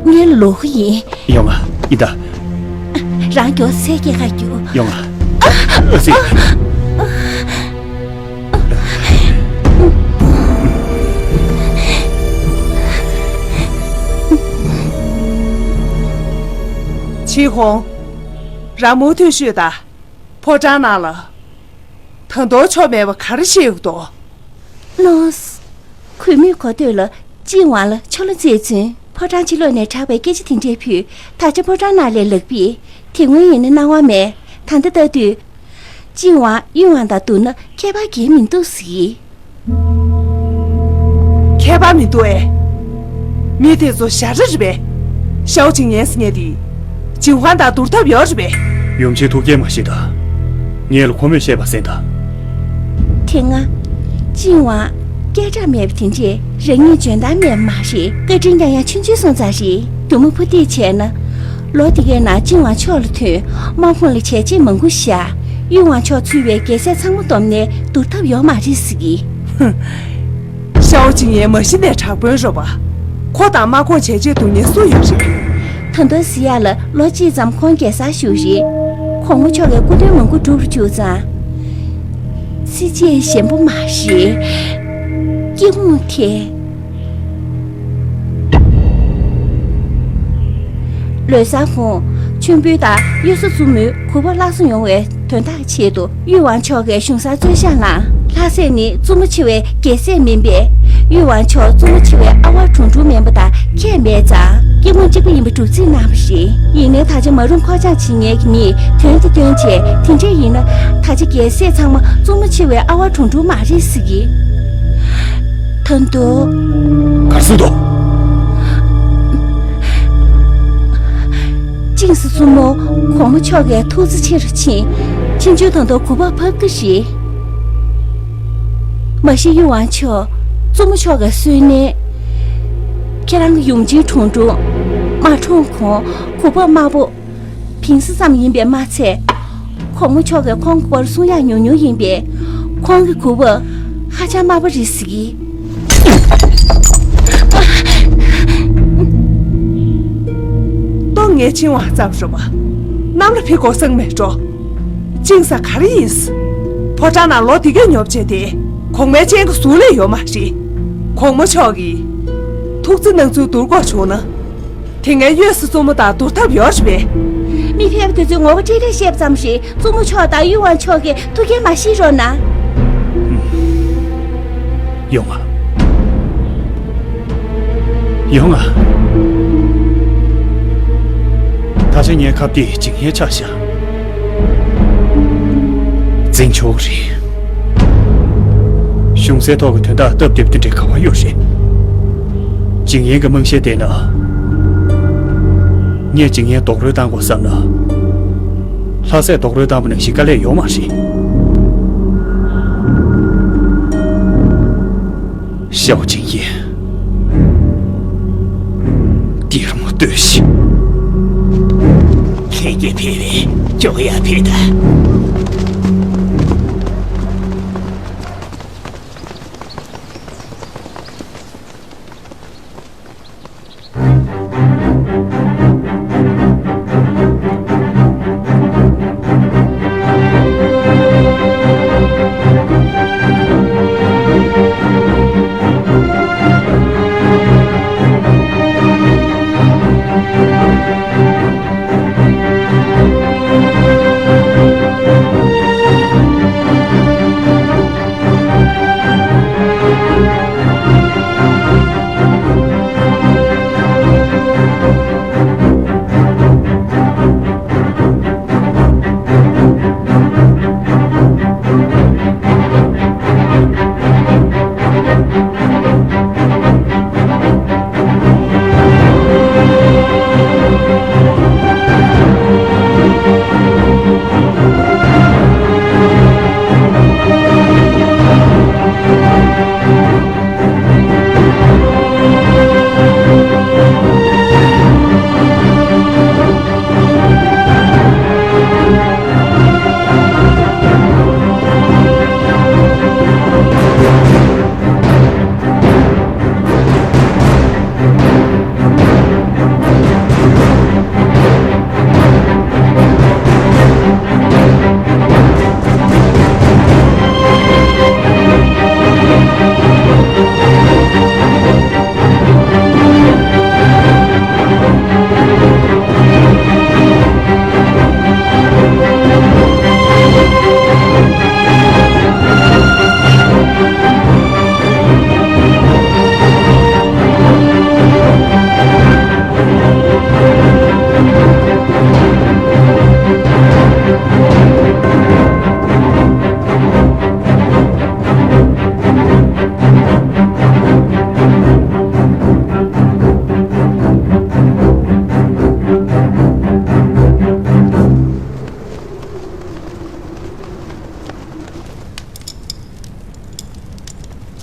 ངའི་ལོ་གི་ཡིན། ཡོང་ང་། ཡིན་ད། རང་མགྱོགས་སེ་སྐྱེལ་ག་རྒྱུགས། ཡོང་ང་། ཨ་སི། ཆི་ཧོང་། རང་མུ་མཐུད་ཤོད་ད། ཕོ་བྲང་ནང་ལ། ད་དུང་ཆོ་མེད་པ་ག་རེ་བྱེད་ཀྱི་འདུག། ལོས། གུས་མོས་གོ་ཐོས་ལ་ཅིན་ཝང་ལ་ཆོ་ལོ་རྩེས་ཚུན་ཕོ་བྲང་ཕྱི་ལོགས་ནས་གྲགས་པའི་སྐད་ཆ་དེ་འདྲས་ཕུལ། ད་ཆ་ཕོ་བྲང་ནང་ལ་ལག་པས་དེ་སྔོན་ཡིན་ན་སྣང་བ་མེད། ད་ལྟ་ལྟ་དུས། ཅིན་ཝང་ཡུས་ཝང་དང་བསྡུར་ན་ཁྱད་པར་གང་ཡང་མི་འདུག་ཟེར། ཁྱད་པར་མི་འདུག་ཨེ། མི་དེ་ཚོ་ཞ་ར་རེད་པས། ཤའོ་ཆིང་ཡན་ཟེར་མཁན་དེ། ཅིན་ཝང་དང་བསྡུར་ཐབས་ཡོད་རེད་པས། ཡུམ་ཆེན་ཐུགས་སྐྱེལ་མ་བཞེས་དང་། ངས་ལ་ཁོ་མོས་བཤད་པ་གསན་དང་། དེ་སྔ། ཅིན་ཝང་། སྐད་གྲགས་མེད་པ་དེ་འདྲས་རང་ཉིད་འཇོན་ཐང་མེད་པ་མ་རེད། བཀའ་དྲིན་ཡང་ཡང་ཆུང་ཆུང་སོང་ཙང་རེད། རྒྱུ་མ་ཕུ་ཏིག་བྱས་ན། ལོ་འདི་གའི་ནང་ཅིན་ཝང་ཕྱོགས་ལ་ཐོན། དམག་དཔུང་ལ་བྱས་རྗེས་མང་པོ་བཞག། ཡུས་ཝང་ཕྱོགས་ཚུད་པའི་རྒྱལ་སྲས་ཚང་མ་བསྡོམས་ནས་བསྡུར་ཐབས་ཡོད་མ་རེད་ཟེར་གི། ཧུམ། ཤའོ་ཆིང་ཡན་མ་གཞི་ནས་དྲག་དཔོན་རེད་པ། ཁོ་དང་དམག་དཔུང་བྱས་རྗེས་བསྡུར་མཁན་སུ་ཡོད་རེད། ད་དུང་ཟེར་ཡག་ལ་ལོ་གཅིག་ཙམ་ཁོང་རྒྱལ་སར་བཞུགས་རེད། གོང་མ་མཆོག་གི་སྐུ་དོན་མང་པོ་འགྲུབ་རུ་བཅུག་ཙང་། སྲིད་ཇུས་ཞན་པོ་མ་རེད། སྐྱིད་མོ་དེ། ལོ་གསར་ཁོང་མཆོད་འབུལ་དང་གཡུལ་ས་བཙུན་མོའི་གོ་སྐབས་སླར་གསོ་ཡོང་བའི་ དོན་དག་ཆེད་དུ་གཡུ་ཝང་མཆོག་གིས་གཞུང་སར་རྩོད་བཤགས་གནང་། ལྷ་སྲས་ནི་བཙུན་མོ་ཆེ་བའི་རྒྱལ་སྲས་མིན་པས། གཡུ་ཝང་མཆོག་བཙུན་མོ་ཆེ་བའི་ཨ་ཝ་ཁྲུང་ཁྲུང་མིན་པ་དང་ཁྱད་མེད་ཙང་སྐྱེ་བོ་གཅིག་པ་ཡིན་པ་སྒྲུབ་རྩིས་གནང་བ་རེད། ཡིན་ནའི་ད་ཆ་མ་རུང་ཁོག་བཅངས་བྱེད་མཁན་གྱི་མིས་དོན་དེ་སྟོན་བྱས། དེ་འདྲ་ཡིན་ན་ད་ཆ་རྒྱལ་སྲས་ཚང་མ་བཙུན་མོ་ཆེ་བའི་ཨ་ཝ་ཁྲུང་ཁྲུང་མ་རེད་ཟེར་གི། ད་དུང་། ག་རེ་ཟེར་འདུག་ཅིང་སི་བཙུན་མོ་གོང་མ་མཆོག་གིས་ཐུགས་རྩིས་ཆེ་རུ་ཕྱིན། ཕྱིན་ཆད་ད་དུང་གུས་པ་ཕབ་གི་རེད། མ་གཞི་གཡུ་ཝང་མཆོག་བཙུན་མོ་མཆོག་གིས་གསོལ་ནས། ཁྱེད་རང་གི་ཡུམ་ཆེན་ཁྲུང་ཁྲུང་མ་གྲོངས་གོང་གུས་པ་དམའ་པོ་ཕིང་སི་ཙམ་ཡིན་པས་མ་ཚད། གོང་མ་མཆོག་གིས་ཁོང་གི་སྐོར་གསུང་ཡག་ཉུང་ཉུང་ཡིན་པས། ཁོང་གི་གུས་པ་ཧ་ཅང་དམའ་པོ་རེད་ཟེར་གི། ཏོ་ངས་ཆིང་ཝང་ཙམ་རུ་བ། གནམ་ལ་ཕི་གོ་སང་མེད་འགྲོ། ཅིང་ས་ག་རེ་ཡིན། ཕོ་བྲང་ནང་ལོ་དེ་གས་ཉོབ་བྱས་ཏེ། གོང་མའི་སྤྱན་གྱི་ཟུར་ལས་ཡོད་མ་རེད། གོང་མ་མཆོག་གིས་ཐུགས་རྩིས་གནང་ཚུལ་བསྡུར་དགོས་བྱུང་ན། དེ་སྔའི་གཡུ་སི་བཙུན་མོ་དང་བསྡུར་ཐབས་ཡོད་རེད་པས། མི་ཕལ་པ་དེ་ཚོས་ངོ་བོ་སྤྲེལ་ལད་བཤད་པ་ཙམ་ཞིག་བཙུན་མོ་མཆོག་དང་གཡུ་ཝང་མཆོག་གི་ཐུགས་འགན་མ་བཞེས་རོགས་གནང་། ཡོང་ང་། ཡོང་ང་། ད་ཆ་ངའི་ཁ་གཏད་འཇིགས་ཉེན་ཆགས་ཤག་འཛིན་ཆོག་གི་རེད། གཞུང་སའི་ཐོག་གི་དོན་དག་སྟབས་བདེ་པོ་དེ་འདྲའི་ག་བ་ཡོད་རེད། འཇིགས་ཉེན་གྱི་རྨང་གཞི་བལྟས་ན། ངས་འཇིགས་ཉེན་རྡོག་རོལ་བཏང་དགོས་བསམ་ན། ལྷ་སྲས་རྡོག་རོལ་བཏང་པ་ནང་བཞིན་དཀའ་ལས་ཡོད་མ་རེད། ཞའོ་ཆིང་ཡེ། འདིར་མོ་ལྟོས་ཤིག་ལྷན་སྐྱེས་ཕེབས་པས་མགྱོགས་ཡར་ཕེབས་དང་།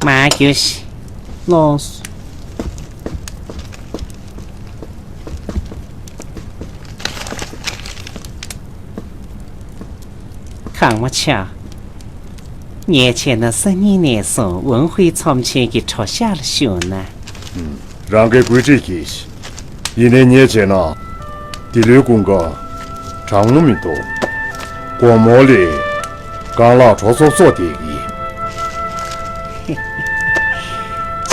མར་རྒྱུགས་ཤིག་ལོངས། གོང་མ་མཆོག་ངས་བྱས་ན་སང་ཉིན་ནས་བཟུང་ཝུན་ཧུའེ་ཚོམས་ཆེན་གྱི་གྲོ་ཤག་ལ་ཞུགས་ན། རང་གིས་བཀོད་སྒྲིག་གྱིས། ཡིན་ནའི་ངས་བྱས་ན། འདི་ལོའི་ཀུན་དགའ་གྲང་མོ་མི་འདུག་དགོང་མོ་ལས་རྐང་ལག་དྲོ་སོབ་སོབ་བསྡད་ཀྱི།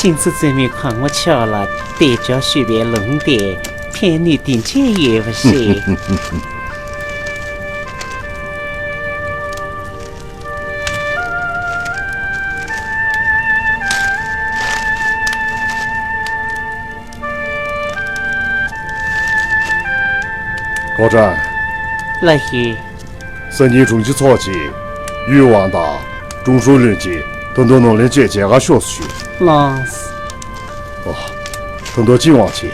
ཅིང་སི་བཙུན་མོས་གོང་མ་མཆོག་ལ་དལ་འབྱོར་ཞུ་བའི་ལུང་དེ་ཕན་ནུས་འདི་འདྲས་ཡོད་པ་རེད། ཨོ་ཀྲང་། ལགས་ཤིག་སང་ཉིན་དྲུང་ཆེ་ཚོགས་ཀྱིས་ཡུས་ཝང་དང་ཀྲུང་ཧྲུའུ་བློན་ཆེན་ད་དུང་ནོར་གླིང་བཅས་མཇལ་ཁ་ཤོག་ཞུ། ལགས། ཨོ། ད་དུང་ཅི་ཝང་ཆེ།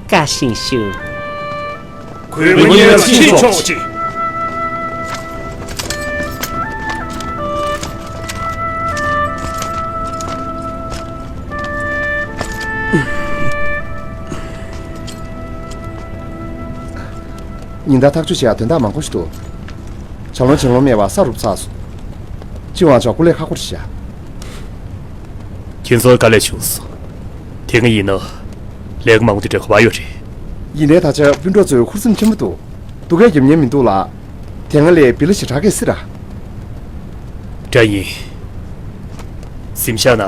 བཀའ་བཞིན་ཞུ། གུས་པ་ཉེ་ཆིང་མཆོག་ཅིག་ཉིན་ལྟར་ཐག་གཅོད་བྱེད་ཡག་དོན་དག་མང་པོ་ཞིག་འདུག་བྱ་ལོང་བྱེ་ལོང་མེད་པར་ས་རུབ་ཚར་སོང་། ཅི་ཝང་མཆོག་སྐུ་ལས་ཁག་པོ་རེད་ཤག་ཁྱེད་ཚོར་དཀའ་ལས་བྱུང་སོང་། དེ་སྔ་ཡིན་ན་ལས་ཀ་མང་པོ་དེ་འདྲ་ག་པར་ཡོད་རེད། ཡིན་ནའི་ད་ཆ་སྤུན་གྲོགས་ཚོས་ཧུར་སེམས་ཆེན་པོ་འདུག་སྡུག་སྐད་རྒྱབ་ཉན་མི་འདུག་ལ། དེ་སྔ་ལས་བི་ལ་ཞེ་དྲག་གི་སྲིད་ར། འདྲ་ཡིན། གཟིམ་ཤག་ན་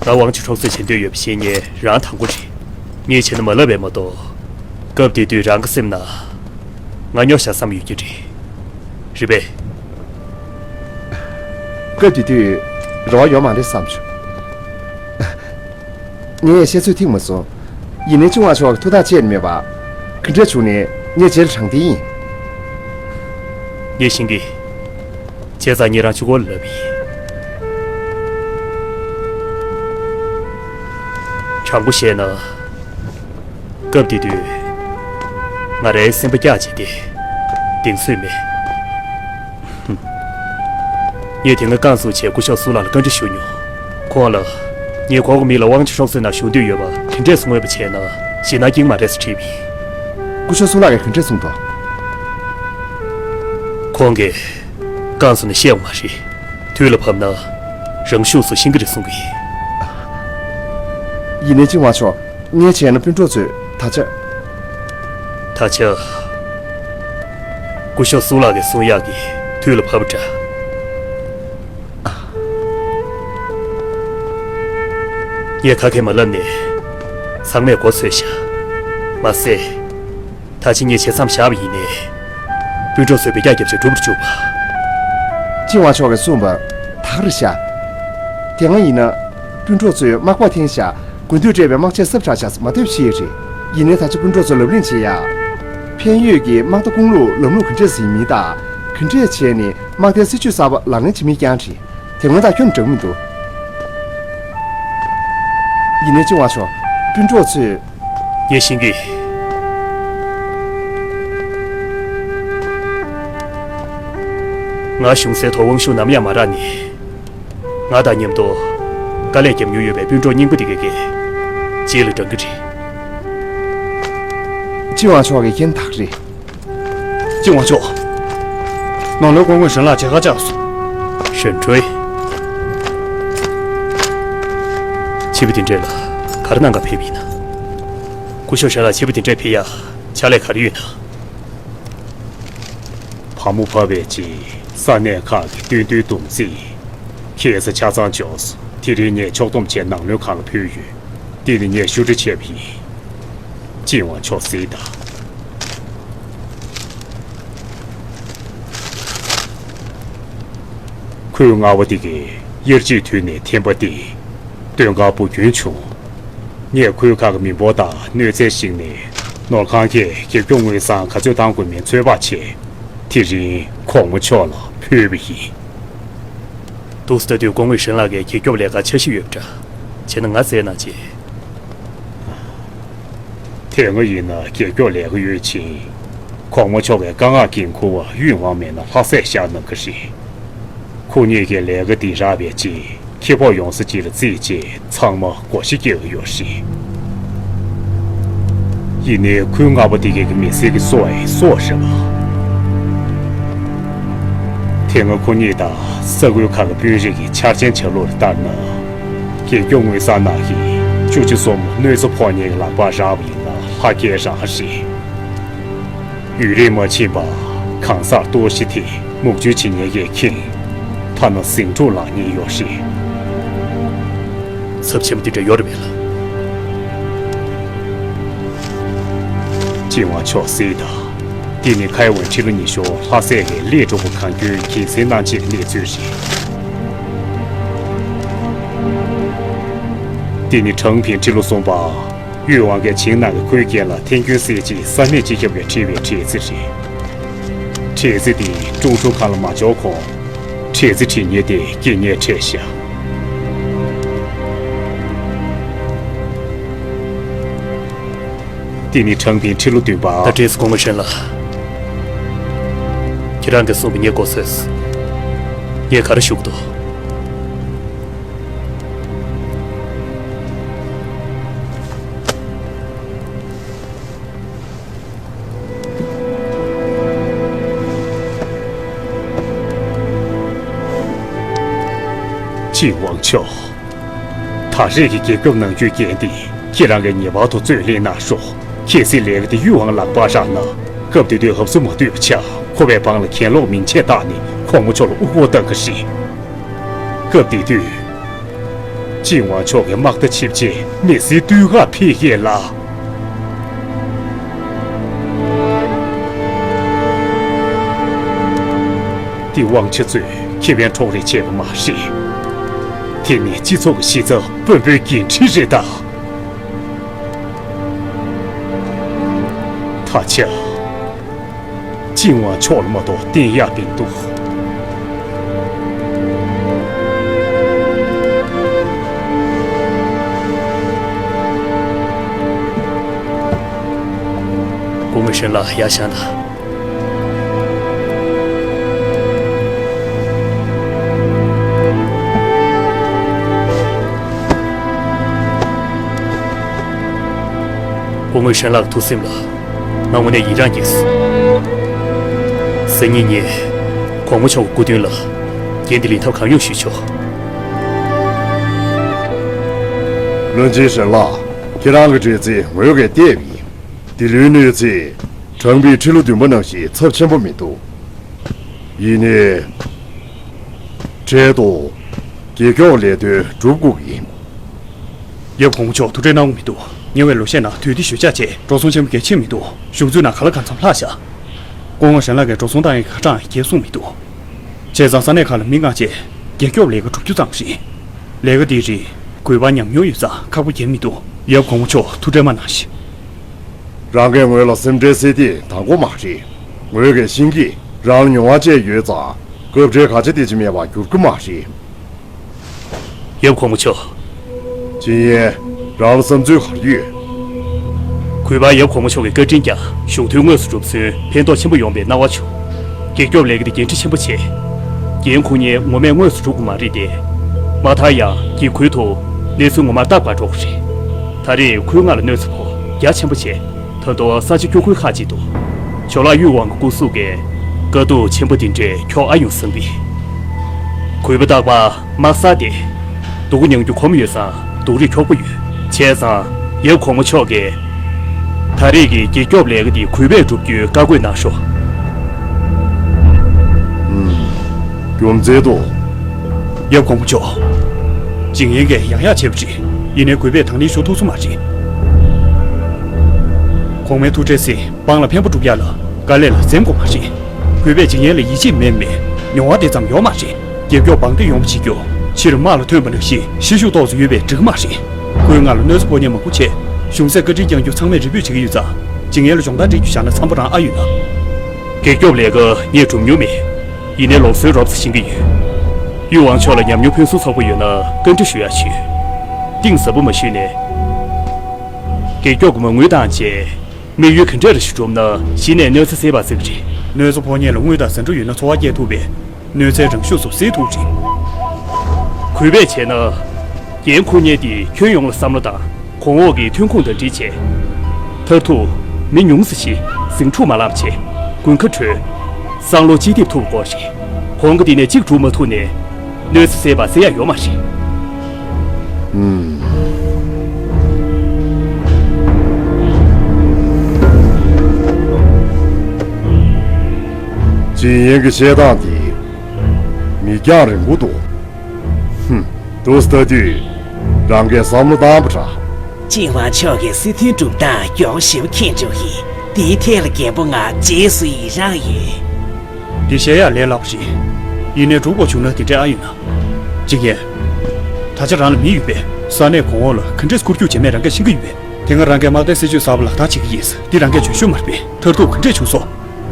ང་ཝང་ཆི་འཕྲོག་རྩོད་བྱེད་འདོད་ཡོད་པ་ཤེས་མཁན་རང་དང་པོ་རེད། ངས་བྱས་ན་མ་ལབ་པས་མ་གཏོགས། སྐབས་དེ་དུས་རང་གི་སེམས་ན་ང་སྨྱོ་བཞག་བསམ་ཡོད་ཀྱི་རེད། རེད་པས། སྐབས་དེ་དུས་རེ་བ་ཡོད་མ་རེད་བསམ་བྱུང་། ངས་བཤད་ཚོད་ཐིག་མ་སོང་། ཡིན་ནའི་ཅི་ཝང་མཆོག་གི་ཐུགས་ཐག་བཅད་ནས་མེད་པ། ག་འདྲས་བྱུང་ནས་ངས་རྗེས་ལ་དྲང་བདེན་ཡིན། ངས་ཤེས་ཀྱི། བྱས་ཙང་ངས་རང་གཅིག་པོ་ལ་ལབ་ཡིན། དྲང་པོ་བཤད་ན། སྐབས་དེ་དུས། ང་རའི་སེམས་པ་སྐྱག་བྱས་ཏེ། གདེང་ཚོད་མེད། ངས་དེ་སྔ་རྐང་བཙུགས་བྱས་སྐུ་ཞབས་སུ་ལགས་ལ་བཀའ་འདྲི་ཞུ་མྱོང་། ཁོང་ལ། ངས་ཁོང་གི་མི་ལ་དབང་ཆ་འཕྲོག་རྩོད་ནང་ཞུགས་འདོད་ཡོད་པ་དེ་འདྲས་སུ་མངོན་པ་བྱས་ན་ཞེད་སྣང་སྐྱེ་གི་མ་རེད་ཟེར་དྲིས་པ་ཡིན། སྐུ་ཞབས་སུ་ལགས་ཀྱིས་ག་འདྲས་གསུངས་འདུག་ཁོང་གིས་རྐང་བཙུགས་ནས་བཤད་ཡོང་བ་རེད། དུས་ལ་བབ་ན་རང་ཤུགས་སུ་ཤེས་ཀྱི་རེད་གསུང་གི་ཡིན། ཡིན་ནའི་ཅི་ཝང་མཆོག་ངས་བྱས་ན་སྤུན་གྲོགས་ཚོས་ད་ཆ། ད་ཆ། སྐུ་ཞབས་སུ་ལགས་ཀྱིས་གསུང་ཡག་གི་དུས་ལ་བབ་འདྲ། ངས་ཁ་སྐད་མ་ལབ་ནས་ཚང་མས་མགོ་ཚོས་ཤག་མ་ཟད། ད་ཕྱི་ངས་བྱེད་མཚམས་བཞག་པ་ཡིན་ནའི། སྤུན་གྲོགས་ཚོས་འབུད་རྒྱག་རྒྱབ་བྱས་སྒྲུབ་རུ་བཅུག་པ། ཅི་ཝང་མཆོག་གིས་གསུངས་པ་དག་རེད་ཤག་དེ་སྔ་ཡིན་ན། སྤུན་གྲོགས་ཚོས་དམག་པ་འཐེན་ཤག་དགུན་དུས་སྤྲད་པའི་དམག་ཆས་སྲབ་དྲག་ཆགས་སུ་མ་ཐེབས་ཤེས་རེད། ཡིན་ནའི་ད་ཆ་སྤུན་གྲོགས་ཚོས་ལབ་གླེང་བྱེད་ཡ། ཕན་ཡོད་ཀྱི་དམག་བརྡ་དགུང་ལོ་ལམ་ལུགས་ག་འདྲས་ཡིན་མིན་དང་། ག་འདྲས་བྱས་ནས་དམག་དོན་སྲིད་ཇུས་གསར་པ་ལག་ལེན་བྱེད་མིན་རྐྱང་རེད། དེ་སྔོན་དང་ཁྱོན་འདྲ་མི་འདུག་ཡིན་ནའི་ཅི་ཝང་མཆོག་སྤུན་གྲོགས་ཚོས། ངས་ཤེས་ཀྱི། ང་གཞུང་སའི་ཐོག་དབང་ཤུགས་ནམ་ཡང་མ་རག་ནས། ང་དང་མཉམ་དུ་དཀའ་ལས་བརྒྱབ་མྱོང་ཡོད་པའི་སྤུན་གྲོགས་རྙིང་པ་དེ་གའི་རྗེས་ལ་འབྲང་གི་རེད། ཅི་ཝང་མཆོག་གིས་མཁྱེན་དག་རེད། ཅི་ཝང་མཆོག་ནང་ལོགས་སྐུ་ངོ་ཧྲན་ལགས་མཇལ་ཁ་བཅར་སོང་། ཧྲན་ཁྲུའེ། ཕྱི་པོ་དེ་འདྲས་ལ་ག་རེ་གནང་ག་ཕེབས་ཡིན་ན། སྐུ་ཞབས་ཧྲན་ལགས་ཕྱི་པོ་དེ་འདྲས་ཕེབས་ཡ་ཕྱག་ལས་ག་རེ་ཡོད་ན། བ་མོ་བབས་པའི་རྗེས་ས་གནས་ཁག་གི་སྟོན་ཐོའི་བསྡོམས་རྩིས། ཁ་སང་ཆ་ཚང་འབྱོར་སོང་། དེ་རིང་ངས་ཕྱོགས་བསྡོམས་བྱས་ནང་བློན་ཁང་ལ་ཕུལ་ཡོད། འདི་ནི་ངས་ཞུ་འབྲི་བྱས་པ་ཡིན། ཅི་ཝང་མཆོག་གཟིགས་དང་། ཁོའི་རྔ་བ་དེ་གས་དབྱར་གཅིག་དུས་ནས་འཐེན་པ་སྟེ། སྟོན་ཁ་འབུར་སྐྱོན་བྱུང་། ངས་ཁོའི་ཁ་གི་མི་འབོར་དང་གནོད་འཚེ་ཞིག་ནས་ནོར་ཁང་གིས་རྒྱབ་སྐྱོར་དངུལ་སྲང་ག་ཚོད་བཏང་དགོས་མིན་ཚོད་དཔག་བྱས། དེ་རིང་གོང་མ་མཆོག་ལ་ཕུལ་བ་ཡིན། འདུག་སེ་ལྟ་དུས་སྐུ་ངོ་ཧྲན་ལགས་ཀྱི་རྒྱབ་སྐྱོར་ལས་ཀ་འཆར་གཞི་ཡོད་པ་འདྲ། བྱས་ན་ང་བཙལ་གནང་བྱེད། དེ་སྔ་ཡིན་ན་རྒྱབ་སྐྱོར་ལས་ཀ་ཡོད་ཕྱིན། གོང་མ་མཆོག་གི་དཀའ་ངལ་འགན་འཁུར་བ་ཡུས་ཝང་མེད་ན་ལྷ་སས་བཞག་གནང་གི་རེད། ཁོ་གཉིས་ཀྱིས་ལས་ཀ་འདི་རག་པའི་རྗེས་ཁེ་སྤོགས་ཡོང་ས་ཅིག་ལ་རྩིས་བྱས་ཚང་མ་བགོ་བཤའ་རྒྱག་གི་ཡོད་རེད། ཡིན་ནའི་ཁོའི་རྔ་བ་དེ་གའི་མི་སེར་གྱི་སྲོག་ཡིན་སྲོག་རེད་པ། དེ་སྔ་ཁོ་གཉིས་དང་ས་ཁུལ་ཁག་གི་དཔོན་རིགས་ཀྱི་འཆར་ཅན་ཆ་ལུགས་ལ་ལྟར་ན། རྒྱབ་སྐྱོར་དངུལ་སྲང་ནང་གི་བཅུ་གཅིག་སོ་མོ་གནོད་འཚེ་ཕོག་མཁན་གྱི་ལག་པར་རག་པ་ཡིན་ན་ལྷ་སྐལ་རང་རེད། ཡུན་རིང་མ་ཕྱིན་པར་གང་སར་གཏོར་བཤིག་དེ་མུག་སྦྲུལ་བྱེད་མཁན་གྱིས་ཁེངས། ཐ་ན་ཟིང་འཁྲུག་ལངས་ཉེན་ཡོད་རེད། ཚབས་ཆེན་པོ་འདི་འདྲ་ཡོད་རེད་པས་ལགས། ཅི་ཝང་མཆོག་གཟིགས་དང་། འདི་ནི་ཁའེ་ཝན་ཁྲི་ལོ་ཉི་ཤུ་ལྷ་སྲས་ཀྱིས་ལས་དྲུག་པ་གང་བྱུང་རྒྱལ་སྲིད་གནང་ཆེད་ཀྱི་གནས་ཚུལ་རེད། འདི་ནི་ཁྲང་ཕིང་ཁྲི་ལོ་གསུམ་པ། གཡུས་དབང་གིས་བྱིངས་ནང་གི་ཁོའི་རྒན་ལགས་ཐན་ཁྱུན་སྲས་ཀྱིས་ས་གནས་སྤྱི་ཁྱབ་ཀྱིས་ཁྲིད་པའི་ཁྲིག་རྩེ་རེད། ཁྲིག་རྩེ་དེ་ཀྲུང་ཧྲུང་ཁང་ལ་མ་འབྱོར་གོང་། ཁྲིག་རྩེ་ཁྲིད་མཁན་དེ་རྐྱེན་ངན་འཕྲད་བཞག། འདི་ནི་ཁྲང་པིན་ཁྲི་ལོ་བདུན་པ། ད་བྲེས་སྐུ་ངོ་ཧྲན་ལགས། ཁྱེད་རང་གིས་གསུངས་པ་ངས་གོ་སོང་། ངས་ག་རེ་ཞུ་གི་འདུག། ཅིན་ཝང་ཆོག། ད་རེས་ཀྱི་རྒྱལ་ཁབ་ནང་ཁུལ་འགན་དེ་ཁྱེད་རང་གིས་ངེས་པར་དུ་རྩོད་ལེན་གནང་ཤོག། གལ་སྲིད་ལས་ཀ་དེ་གཡུས་དབང་ལག་པར་བཞག་ན། སྐབས་དེ་དུས་ཧབ་སུ་མ་ཐུག་པ་ཆགས། ཁོ་པའི་འབངས་ལ་གྱེན་ལོག་མིང་ཆད་བཏགས་ནས་གོང་མ་མཆོག་ལ་དབུ་སྐོར་བཏང་གི་རེད། སྐབས་དེ་དུས། ཅིན་ཝང་ཆོག་གིས་དམག་རྟ་ཆིབས་རྗེས་མི་སེར་སྡུག་ཁག་ཕེབས་ཡས་ལ། དེ་དབང་ཆ་ཚོས་ཁེ་ཕན་འཕྲོག་རེས་བྱས་པ་མ་རེད། དེ་ནི་སྤྱི་ཚོགས་ཀྱི་གཞི་རྩ་དཔོན་པོའི་འགན་འཁྲི་རེད་ད། ད་ཆ། ཅིན་ཝང་ཆོག་ལ་མ་གཏོགས་བསྟེན་ཡག་མི་འདུག། སྐུ་ངོ་ཧྲན་ལགས་ཡར་བཞེངས་དང་། སྐུ་ངོ་ཧྲན་ལགས་ཐུགས་སེམས་ལ། ང་དངོས་གནས་ཡི་རངས་སྐྱེས་སོང་། སང་ཉིན་ངས་གོང་མ་མཆོག་གི་སྐུ་མདུན་ལ་འགན་འདི་ལེན་ཐབས་གང་ཡོང་ཞུས་ཆོག། བློན་ཆེན་ཧྲན་ལགས། ཁྱེད་རང་གི་འབྲས་རྩེ་ངོས་ཀྱིས་བལྟས་པ་ཡིན། འདི་ལོའི་གནོད་འཚེ་ཁྲང་པིའི་ཁྲི་ལོ་བདུན་པ་ནང་བཞིན་ཚབས་ཆེན་པོ་མི་འདུག། ཡིན་ནའི། འཕྲལ་དུ་རྒྱལ་སྐྱོབ་ལས་དོན་སྒྲུབ་དགོས་ཀྱི་ཡིན། ཡབ་གོང་མ་མཆོག་ཐུགས་ཁྲལ་གནང་དགོས་མི་འདུག། ཉེ་བའི་ལོ་ཤས་ནང་དུས་བདེ་ཞོད་འཇགས་བྱས་འགྲོ་སོང་ཆེན་པོ་གལ་ཆེ་མི་འདུག། གཞུང་ཚོའི་ནང་ག་ལ་གང་འཚམ་ལྷག་བཞག། སྐུ་ངོ་ཧྲན་ལགས་ཀྱིས་འགྲོ་སོང་བཏང་ཡག་གི་ཁ་གྲངས་རྒྱས་གསུངས་མི་འདུག། བྱས་ཙང་ས་གནས་ཁག་ལ་མི་མངགས་བྱས་རྒྱལ་སྐྱོབ་ལས་ཀ་བསྒྲུབ་རྒྱུ་ཙམ་རེད། ལས་ཀ་འདི་རིགས་གུས་པ་ཉམས་མྱོང་ཡོད་ཙང་ཁག་པོ་རྒྱག་མི་འདུག། ཡབ་གོང་མ་མཆོག་ཐུགས་ཁྲལ་མ་གནང་ཞིག། རང་གིས་ངོས་ལ་སེམས་ཁྲལ་སེལ་དེ་དང་པོ་མ་རེད། ངོས་ཀྱིས་ཤེས་ཀྱི། རང་ལ་མྱོང་བ་བཅས་ཡོད་ཙང་སྐབས་འཕྲལ་ག་ཅི་དེ་ཅི་མེད་པར་འགྱུར་གྱི་མ་རེད། ཡབ་གོང་མ་མཆོག། ཅིན་ཡན། རང་ལ་བསམ་ཚུལ་ག་རེ་ཡོད། གུས་པར་ཡབ་གོང་མ་མཆོག་གི་བཀའ་དྲིན་ཀྱང་གཞུང་དོན་དངོས་སུ་འགྲུབ་ཚུན་ཕན་ཐོགས་ཆེན་པོ་ཡོང་བའི་སྣང་བ་བྱུང་། རྒྱལ་སྐྱོབ་ལས་ཀ་དེ་འགན་འཁྲི་ཆེན་པོ་ཆེ། འགན་འཁུར་མཁན་ངོ་མས་དངོས་སུ་འགྲུབ་ཀྱི་མ་རེད་དེ། མ་མཐའ་ཡང་གི་ཁུལ་དུ་གནས་ཚུལ་ངོ་མར་རྟག་པར་འགྲོ་གི་རེད། ད་རེས་ཁོའི་མངའ་ལ་གནོད་འཚེ་ཕོག་རྒྱ་ཆེན་པོ་བྱས། ད་དུང་ས་ཆ་སྐྱོ་ཁུལ་ཁག་ཅིག་ཏུ། ཇོ་ལགས་གཡུས་དབང་གི་སྐུ་གཟུགས་ཀྱིས་དཀའ་སྡུག་ཆེན་པོ་འདི་འདྲའི་འཁྱོག་ཨ་ཡོང་བསམ་པས། གུས་པ་རྟག་པར་དམག་སར་བསྡད། སྡུག་གུ་མྱང་རྒྱུ་ཁོམ་ཡོད་ཙང་སྡུག་རུས་འཁྱོག་པོ་ཡོད། བྱས་ཙང་ཡབ་གོང་མ་མཆོག་གིས། ད་རེས་ཀྱི་རྒྱལ་སྐྱོབ་ལས་ཀ་འདི་གུས་པས་བསྒྲུབ་རྒྱུའི་བཀའ་བཀོད་གནང་ཤོག། ཨུམ། རྒྱུ་མཚན་དུ། ཡབ་གོང་མ་མཆོག། ཅིན་ཡན་གྱིས་ཡག་ཡག་བྱས་པ་རེད། ཡིན་ནའི་གུས་པས་དང་ལེན་ཞུ་ཐུབ་སོང་མ་རེད། གོང་མའི་ཐུགས་ཁྲལ་སེལ་འབངས་ལ་ཕན་པ་སྒྲུབ་ཡག་ལ་དཀའ་ལས་ལ་འཛེམ་དགོས་མ་རེད། གུས་པས་ཅིན་ཡན་ལ་ཡིད་ཆེས་མེད་མེད་མྱོང་བ་དེ་ཙམ་ཡོད་མ་རེད། རྒྱལ་སྐྱོབ་འབངས་བདེ་ཡོང་བ་བྱེད་རྒྱུ་ཕྱིར་དམག་ལ་ཐོན་པ་ནང་བཞིན་ཤེད་ཤུགས་ཏོག་ཙམ་ཡོད་པས་འགྲིག་གི་མ་རེད། ཁོའི་མངའ་ལ་གནོད་འཚེ་ཕོག་མཁན་མང་པོ་བྱས། གཞུང་སྲིད་བཀའ་དྲིན་བསྐྱང་རྒྱུ་ཚང་མས་རེ་འབོད་བྱེད་ཀྱི་ཡོད་ཙང་། ཅིན་ཡན་ལ་སྦྱོང་བརྡར་སྤྲད་རྒྱུ་བཞག་ན་འཚམ་པོ་རང་ཨ་ཡོད་ན། རྒྱལ་སྐྱོབ་ལས་ཀ་ངས་སྒྲུབ་མྱོང་མེད། ཡིན་ནའི་ལུགས་སྲོལ་རོབ་ཙམ་ཤེས་ཀྱི་ཡོད། གཡུས་དབང་མཆོག་ལ་ཉམས་མྱོང་ཕུན་སུམ་ཚོགས་པོ་ཡོད་ན་བཀའ་འདྲི་ཞུ་ཡག་ཞུས། གཏིང་ཟབ་པོ་མ་ཞུས་ནས། རྒྱལ་སྐྱོབ་ཀྱི་མ་དངུལ་བཏང་རྗེས། དམིགས་ཡུལ་ག་འདྲ་རེ་ཞིག་བསྒྲུབས་ན་གཞི་ནས་གནོད་འཚེ་སེལ་བར་བརྩི་གི་རེད། གནོད་འཚེ་ཕོག་མཁན་ལ་དངུལ་དང་ཟ་འབྲུ་ཡོད་ན་འཚོ་བ་སྐྱེལ་ཐུབ་པས། གནོད་འཚེའི་རང་ཤུགས་སུ་སེལ་ཐུབ་ཀྱི་རེད། གུས་པས་བྱས་ན། འགན་འཁུར་མཁན་དེས་ཁྱོན་ཡོངས་ལ་བསམ་བློ་བཏང་། གོང་འོག་གི་ཐོན་ཁུངས་དང་འབྲེལ་བྱས། མཐར་ཐུག་མི་ཉུང་ཙམ་ཞིག་ཟིང་འཁྲུག་མ་ལངས་ཆེད་དགུན་ཁ་སྒྲོལ། བསམ་བློ་གཅིག་སྡུད་ཐུབ་དགོས་རེད། གོང་གི་དེ་ནས་གཅིག་སྒྲུབ་མ་ཐུབ་ནས། གནོད་འཚེ་སེལ་བ་སེལ་ཡག་ཡོད་མ་རེད། ཨུམ། ཅིན་ཡན་གྱི་བཤད་སྟངས་དེ་མིག་རྒྱང་རིང་པོ་འདུག། ཧུམ། འདུག་ལྟ་དུས་རང་གིས་བསམ་བློ་བཏང་པ་འདྲ། ཅིན་ཝང་མཆོག་གིས་སྲིད་དོན་སྒྲུབ་སྟངས་མགྱོགས་ཞེ་པོ་མཁྱེན་བྱུང་ཡིན། དེའི་ཐད་ལ་རྒན་པོ་ང་རྗེས་སུ་ཡི་རང་ཡོད། འདི་བཤད་ཡག་ལས་སླ་པོ་རེད། ཡིན་ནའི་སྒྲུབ་དགོས་བྱུང་ན་དེ་འདྲའི་ཨ་ཡོད་ན། ཅིན་ཡན། ད་ཆ་རང་ལ་མི་ཡོད་པས་ས་གནས་གོང་འོག་ལ་ག་འདྲས་འཁོར་རྒྱུག་བྱེད་མེད་རང་གིས་ཤེས་ཀྱི་ཡོད་པས། དེ་སྔ་རང་གིས་དམག་སྡེ་སྲིད་ཇུས་གསར་པ་ལག་བསྟར་བྱེད་ཀྱི་ཡིན། འདི་རང་གིས་འཇོན་ཤོས་མ་རེད་པས། མཐར་ཐུག་ག་འདྲས་བྱུང་སོང་།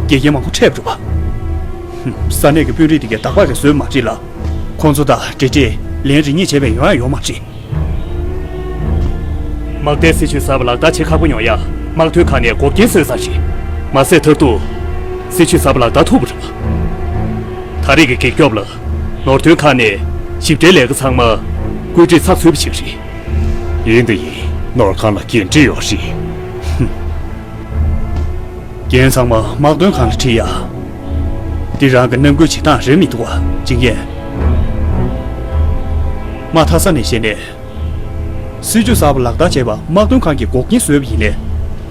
དགེ་རྒན་མང་པོ་འཕྲད་པ་རེད་པ། ཧུམ། ས་གནས་ཀྱི་དཔོན་རིགས་དེ་གས་བདག་པ་རེ་བཟོས་མ་རེད་ལ། ཁོང་ཚོ་དང་འབྲེལ་འདྲིས་ལན་རེ་གཉིས་བྱས་པས་ཡོང་ཡ་ཡོད་མ་རེད། དམག་སྡེའི་སྲིད་ཇུས་གསར་པ་ལག་བསྟར་བྱེད་ཁག་པོ་ཡོང་ཡ། དམག་དོན་ཁག་ནས་འགོག་རྐྱེན་བཟོས་ཚར་རེད། མ་ཟད་མཐར་ཐུག་སྲིད་ཇུས་གསར་པ་ལག་བསྟར་ཐུབ་པ་རེད་པ། ད་རེས་ཀྱི་གེགས་སྐྱོབ་ལ་ནོར་དོན་ཁང་ནས་ཞིབ་ཕྲའི་ལས་ཀ་ཚང་མ་བཀོད་སྒྲིག་ཚགས་ཚུད་པ་ཞིག་རེད། ཡིན་དང་ཡིན། ནོར་ཁང་ལ་འགན་འཁྲི་ཡོད་རེད། ཧུམ། འགན་ཚང་མ་དམག་དོན་ཁང་ལ་ཁྲིད་ཡ། འདི་རང་གི་ནང་ཁུལ་བྱེད་སྟངས་རེད་མི་འདུག་བ། ཅིང་ཡན། མ་མཐའ་ས་ནས་བཤད་ནས། སྲིད་ཇུས་གསར་པ་ལག་བསྟར་བྱས་པ་དམག་དོན་ཁང་གིས་འགོག་རྐྱེན་བཟོས་པ་ཡིན་ནའི།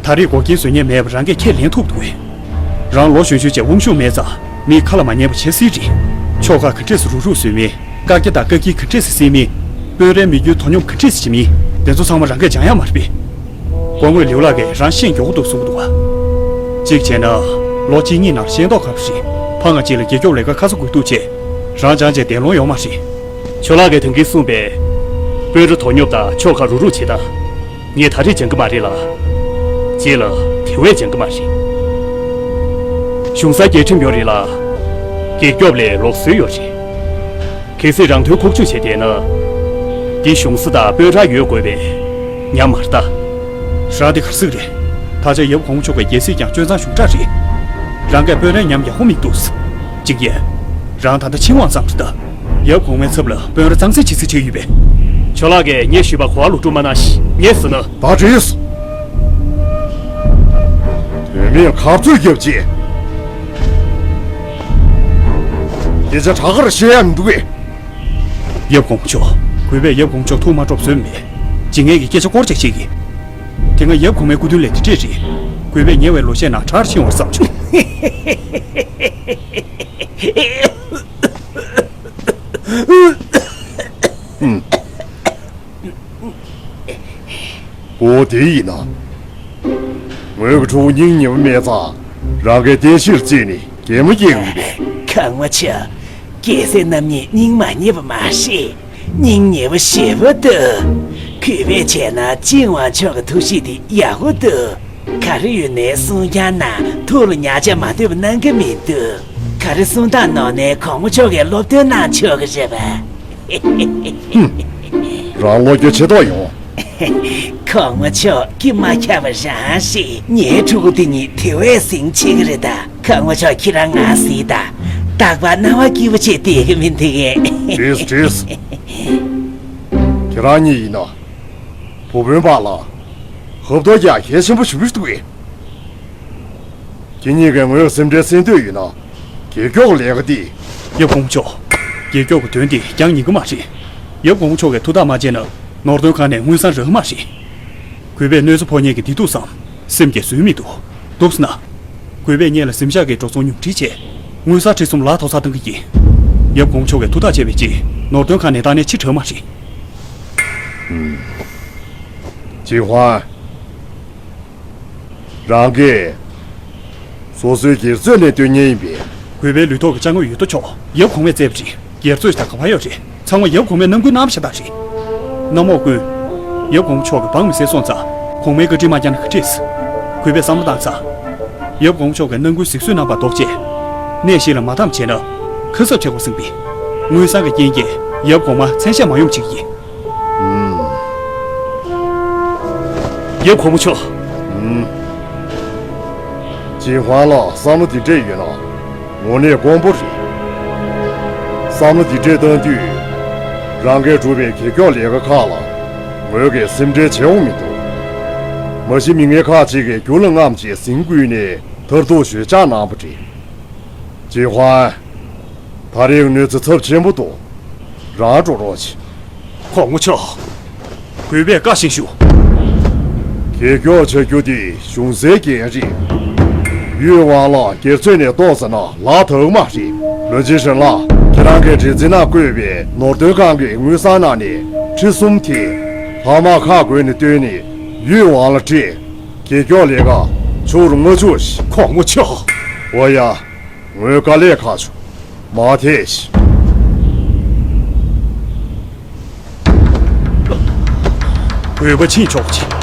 ད་རེས་འགོག་རྐྱེན་བཟོ་མཁན་མེད་པ་རང་གིས་ཁས་ལེན་ཐུབ་འདུག་གས། རང་ལོ་གཞོན་ཤོས་བྱས་དབང་ཤུགས་མེད་ཙང་མིའི་ཁ་ལ་མ་ཉན་པ་བྱེད་སྲིད་རེད། ཕྱོགས་ཁག་ག་འདྲས་སེ་རུག་རུག་བཟོས་མིན། བཀག་རྒྱ་དང་བཀག་སྐྱིལ་ག་འདྲས་སེ་སེལ་མིན། དཔོན་རིགས་མི་རྒྱུའི་དོ་སྙོམས་ག་འདྲས་སེ་བྱེད་མིན། དེ་ཚོ་ཚང་མ་རང་གིས་སྦྱང་ཡ་མ་རེད་པས། སྐུ་ངོ་ལིའུ་ལགས་ཀྱིས་རང་ཤེས་མགྱོགས་པོ་འདུག་གསུང་གི་འདུག་བ། གཅིག་བྱས་ན། ལོ་གཅིག་གཉིས་ནང་ཤེས་མདོག་ཁ་པོ་ཞིག་ཕ་ང་གཅིག་ལ་རྒྱལ་སྐྱོབ་ལས་ཀ་ཁ་ཚ་དགོས་གཏུགས་བྱས། རང་སྦྱངས་བྱས་བདེ་ལོང་ཡོང་མ་རེད། ཇོ་ལགས་ཀྱིས་དེང་གིས་གསུངས་པའི། དཔོན་རིགས་དོ་སྙོམས་དང་ཕྱོགས་ཁག་རུག་རུག་བྱེད་སྟངས། ངས་ད་རེས་སྦྱང་གི་མ་རེད་ལ། རྗེས་ལ་དེ་བས་སྦྱང་གི་མ་རེད། གཞུང་ས་རྒྱལ་ཁྲིམས་ཡོད་རེད་ལ། རྒྱལ་སྐྱོབ་ལས་ལུགས་སྲོལ་ཡོད་རེད། གལ་སྲིད་རང་དོན་ཁུག་ཀྱོག་བྱས་བསྡད་ན། འདི་གཞུང་ས་དང་དཔོན་རིགས་ཡོད་དགོས་པས། ཉམས་མ་རེད་ད། རང་འདི་ག་རེ་ཟེར་གི་རེད། ད་ཆ་ཡབ་གོང་མ་མཆོག་གི་རྒྱལ་སྲིད་ཀྱང་སྤྱོད་གཙང་ཞུགས་དྲགས་རེད། རང་གིས་དཔོན་རིགས་ཉམས་ཡག་པོ་མི་འདུག་ཅིང་ཡན། རང་ད་ལྟ་ཕྱི་དབང་བརྩམས་རེད་ད། ཡབ་གོང་མའི་ཚབ་ལ་དཔོན་རིགས་གཙང་སེལ་བྱེད་རྩིས་བྱས་ཡོད་པས། ཇོ་ལགས་ཀྱིས་ངས་ཞུས་པ་གོ་བ་ལོག་སྒྲུབ་མ་གནང་ཞིག་ངས་ཟེར་ན། ད་བྲིས། དོན་མེད་ཁ་རྩོད་རྒྱབ་ཅིག་སྐད་ཆ་དྲག་གར་བཤད་ཡ་མི་འདུག་གས། ཡབ་གོང་མ་མཆོག་གུས་པས་ཡབ་གོང་མ་མཆོག་ཐུགས་མ་སྤྲོ་བཟོས་མེད། ཇི་སྙེད་ཀྱི་སྐད་ཆ་སྐོར་ཅིག་བཤད་ཀྱི། དེ་སྔ་ཡབ་གོང་མའི་སྐུ་མདུན་ལས་དེ་འདྲས་རེད། གུས་པས་ཉེ་བའི་ལོ་ཤས་ནང་དྲག་ཕྱིན་པར་བསམ་བྱུང་། ཨུམ། ཨོ་དེ་ཡིན་ན། ངོས་ཀྱི་ཕྲུ་གུ་སྙིང་ཉེ་བོ་མེད་ཙང་རང་གིས་བསྟན་བཤིག་བརྩིས་ནས་གད་མོ་སྐྱེ་གི་རེད། གོང་མ་མཆོག་རྒྱལ་སྲས་རྣམ་གཉིས་སྙིང་མ་ཉེ་བ་མ་ཟད་སྙིང་ཉེ་བོ་ཞེ་པོ་འདུག་གུས་པས་བྱས་ན་ཅིན་ཝང་མཆོག་གི་ཐུགས་གཤིས་དེ་ཡག་པོ་འདུག་ག་རེ་ཡོད་ནའི་གསུང་རྐྱང་གནང་། ཐུགས་ལ་ཉར་ཆ་མ་འདུས་པ་གནང་གི་མི་འདུག་ག་རེ་གསུང་སྟངས་ནོར་ནའི་གོང་མ་མཆོག་གིས་སློབ་སྟོན་གནང་ཆོག་གི་རེད་པ། རང་བློ་འགྱོད་ཆེ་མདོག་ཡོང་། གོང་མ་མཆོག་སྐྱིད་མ་ཁྱབ་པ་རང་ཞིག་ངའི་ཕྲུ་གུ་དེ་གཉིས་དེ་བས་ཟིང་ཆེ་གི་རེད་ད། གོང་མ་མཆོག་ཁྱེད་རང་ང་གཟིགས་དང་། རྟག་པར་སྣང་བ་སྐྱིད་པོ་བྱས་བསྡད་གི་མི་འདུག་གས། བྲིས་བྲིས། ཁྱེད་རང་གཉིས་ཡིན་ན། བུ་སྤུན་བར་ལ། ཧབ་ཐོབ་རྒྱག་གལ་ཆེན་པོ་ཞེ་པོ་ཞིག་འདུག་གས། ཁྱེད་གཉིས་ཀས་ངོས་སེམས་ཁྲལ་སེལ་འདོད་ཡོད་ན། རྒྱལ་སྐྱོབ་ལས་ཀ་འདི། ཡབ་གོང་མ་མཆོག་རྒྱལ་སྐྱོབ་ཀྱི་དོན་འདི་རྒྱང་ཉེ་གི་མ་རེད། ཡབ་གོང་མ་མཆོག་གིས་ཐུགས་ཐག་མ་བཅད་ན་ནོར་དོན་ཁང་ནས་དངུལ་སྲང་རག་གི་མ་རེད། གུས་པས་གནོད་འཚེ་ཕོག་མཁན་གྱི་བདེ་སྡུག་བསམ་སེམས་ཀྱིས་བཟོད་མི་འདུག་འདུག་ཟེར་ན། གུས་པས་སྔོན་ལ་གཟིམ་ཤག་གི་འགྲོ་སོང་ཉུང་འཕྲི་བྱས། དངུལ་སྲང་ཁྲི་གསུམ་ལག་ཐོགས་ཚར་བཏང་གི་ཡིན། ཡབ་གོང་མ་མཆོག་གིས་ཐུགས་ཐག་བཅད་པའི་རྗེས་ནོར་དོན་ཁང་ནས་བཏང་ནས་ཕྱིར་དྲག་མ་རེད། ཅིན་ཧུའེ། རང་གིས་སོ་སོའི་སྒེར་གཙོས་ནས་སྟོན་མཁན་ཡིན་པས། གུས་པའི་ལུས་ཐོག་གི་ཅ་དངོས་ཡོད་དོ་ཅོག་ཡབ་གོང་མས་བཙལ་བ་རེད། སྒེར་གཙོས་ད་ག་པར་ཡོད་རེད། ཚང་མ་ཡབ་གོང་མས་གནང་སྐུལ་གནང་བ་ཤ་སྟག་རེད། གནམ་འོག་ཀུན། ཡབ་གོང་མ་མཆོག་གིས་འབངས་མི་སེར་སོང་ཙང་གོང་མའི་བཀའ་དྲིན་མ་བསྐྱངས་ན་ག་འགྲིག་ཟེར། གུས་པས་བསམ་བློ་བཏང་ཙང་། ཡབ་གོང་མ་མཆོག་གིས་གནང་སྐུལ་གཟིགས་ཚུལ་གནང་བར་དོགས་བྱས། གནས་བཤིག་ལ་མ་བསྡམས་བྱས་ན། ཁ་གསབ་བྱེད་དགོས་བསམས་པས། དངུལ་སྲང་གི་རྐྱེན་གྱིས་ཡབ་གོང་མ་མཚན་ཤས་མ་ཡོང་བྱེད་ཀྱི་ཡིན། ཡབ་གོང་མ་མཆོག་ཅིན་ཧུའེ་ལ་བསམ་བློ་འདི་འདྲས་ཡོད་ན་དངོས་གནས་དཀོན་པོ་རེད། བསམ་བློ་འདི་འདྲས་བཏང་དུས་རང་གིས་བསྒྲུབས་པའི་རྒྱལ་སྐྱོབ་ལས་ཀ་ཁག་ལ་ངོས་ཀྱིས་སེམས་ཁྲལ་བྱེད་འོང་མི་འདུག་མ་གཞི་མི་ངན་ཁག་ཅིག་གིས་རྒྱུ་ལ་རྔམ་བྱས་ཟིང་བསྐུལ་ནས་མཐར་ཐུག་ཞོད་འཇགས་གནང་པ་རེད། ཅིན་ཧུའེ། ད་རེས་གནོད་འཚེ་ཚབས་ཆེན་པོ་འདུག་རང་འགྲོ་རོགས་བྱེད། གོང་མ་མཆོག་གུས་པས་བཀའ་བཞིན་ཞུ། རྒྱལ་སྐྱོབ་བྱ་རྒྱུ་དེ་གཞུང་སའི་འགན་རེད། ཡུས་ཝང་ལ་སྒེར་གཙོས་ནས་གཏོགས་ཟེར་ན་ལག་ཐོགས་མ་རེད། ལོ་ཅི་ཧྲན་ལགས། ཁྱེད་རང་གིས་འདྲི་འཛིན་ནང་བསྐོས་པའི་ནོར་དོན་ཁང་གི་དངུལ་སྲང་ནང་ནས་ཁྲི་གསུམ་དེ་ལྷག་མ་ཁག་བགོས་ནས་བཏོན་ནས་ཡུས་ཝང་ལ་སྤྲད། རྒྱལ་སྐྱོབ་ལས་ཀ་ཕྱོགས་རུ་མ་བཅུག་ཞིག་གོང་མ་མཆོག་འོ་ཡ། ངོས་དཀའ་ལས་ཁག་བྱུང་། མ་ཐེ་ཤི། བོད་པ་ཕྱིན་ཆོག་ཅིག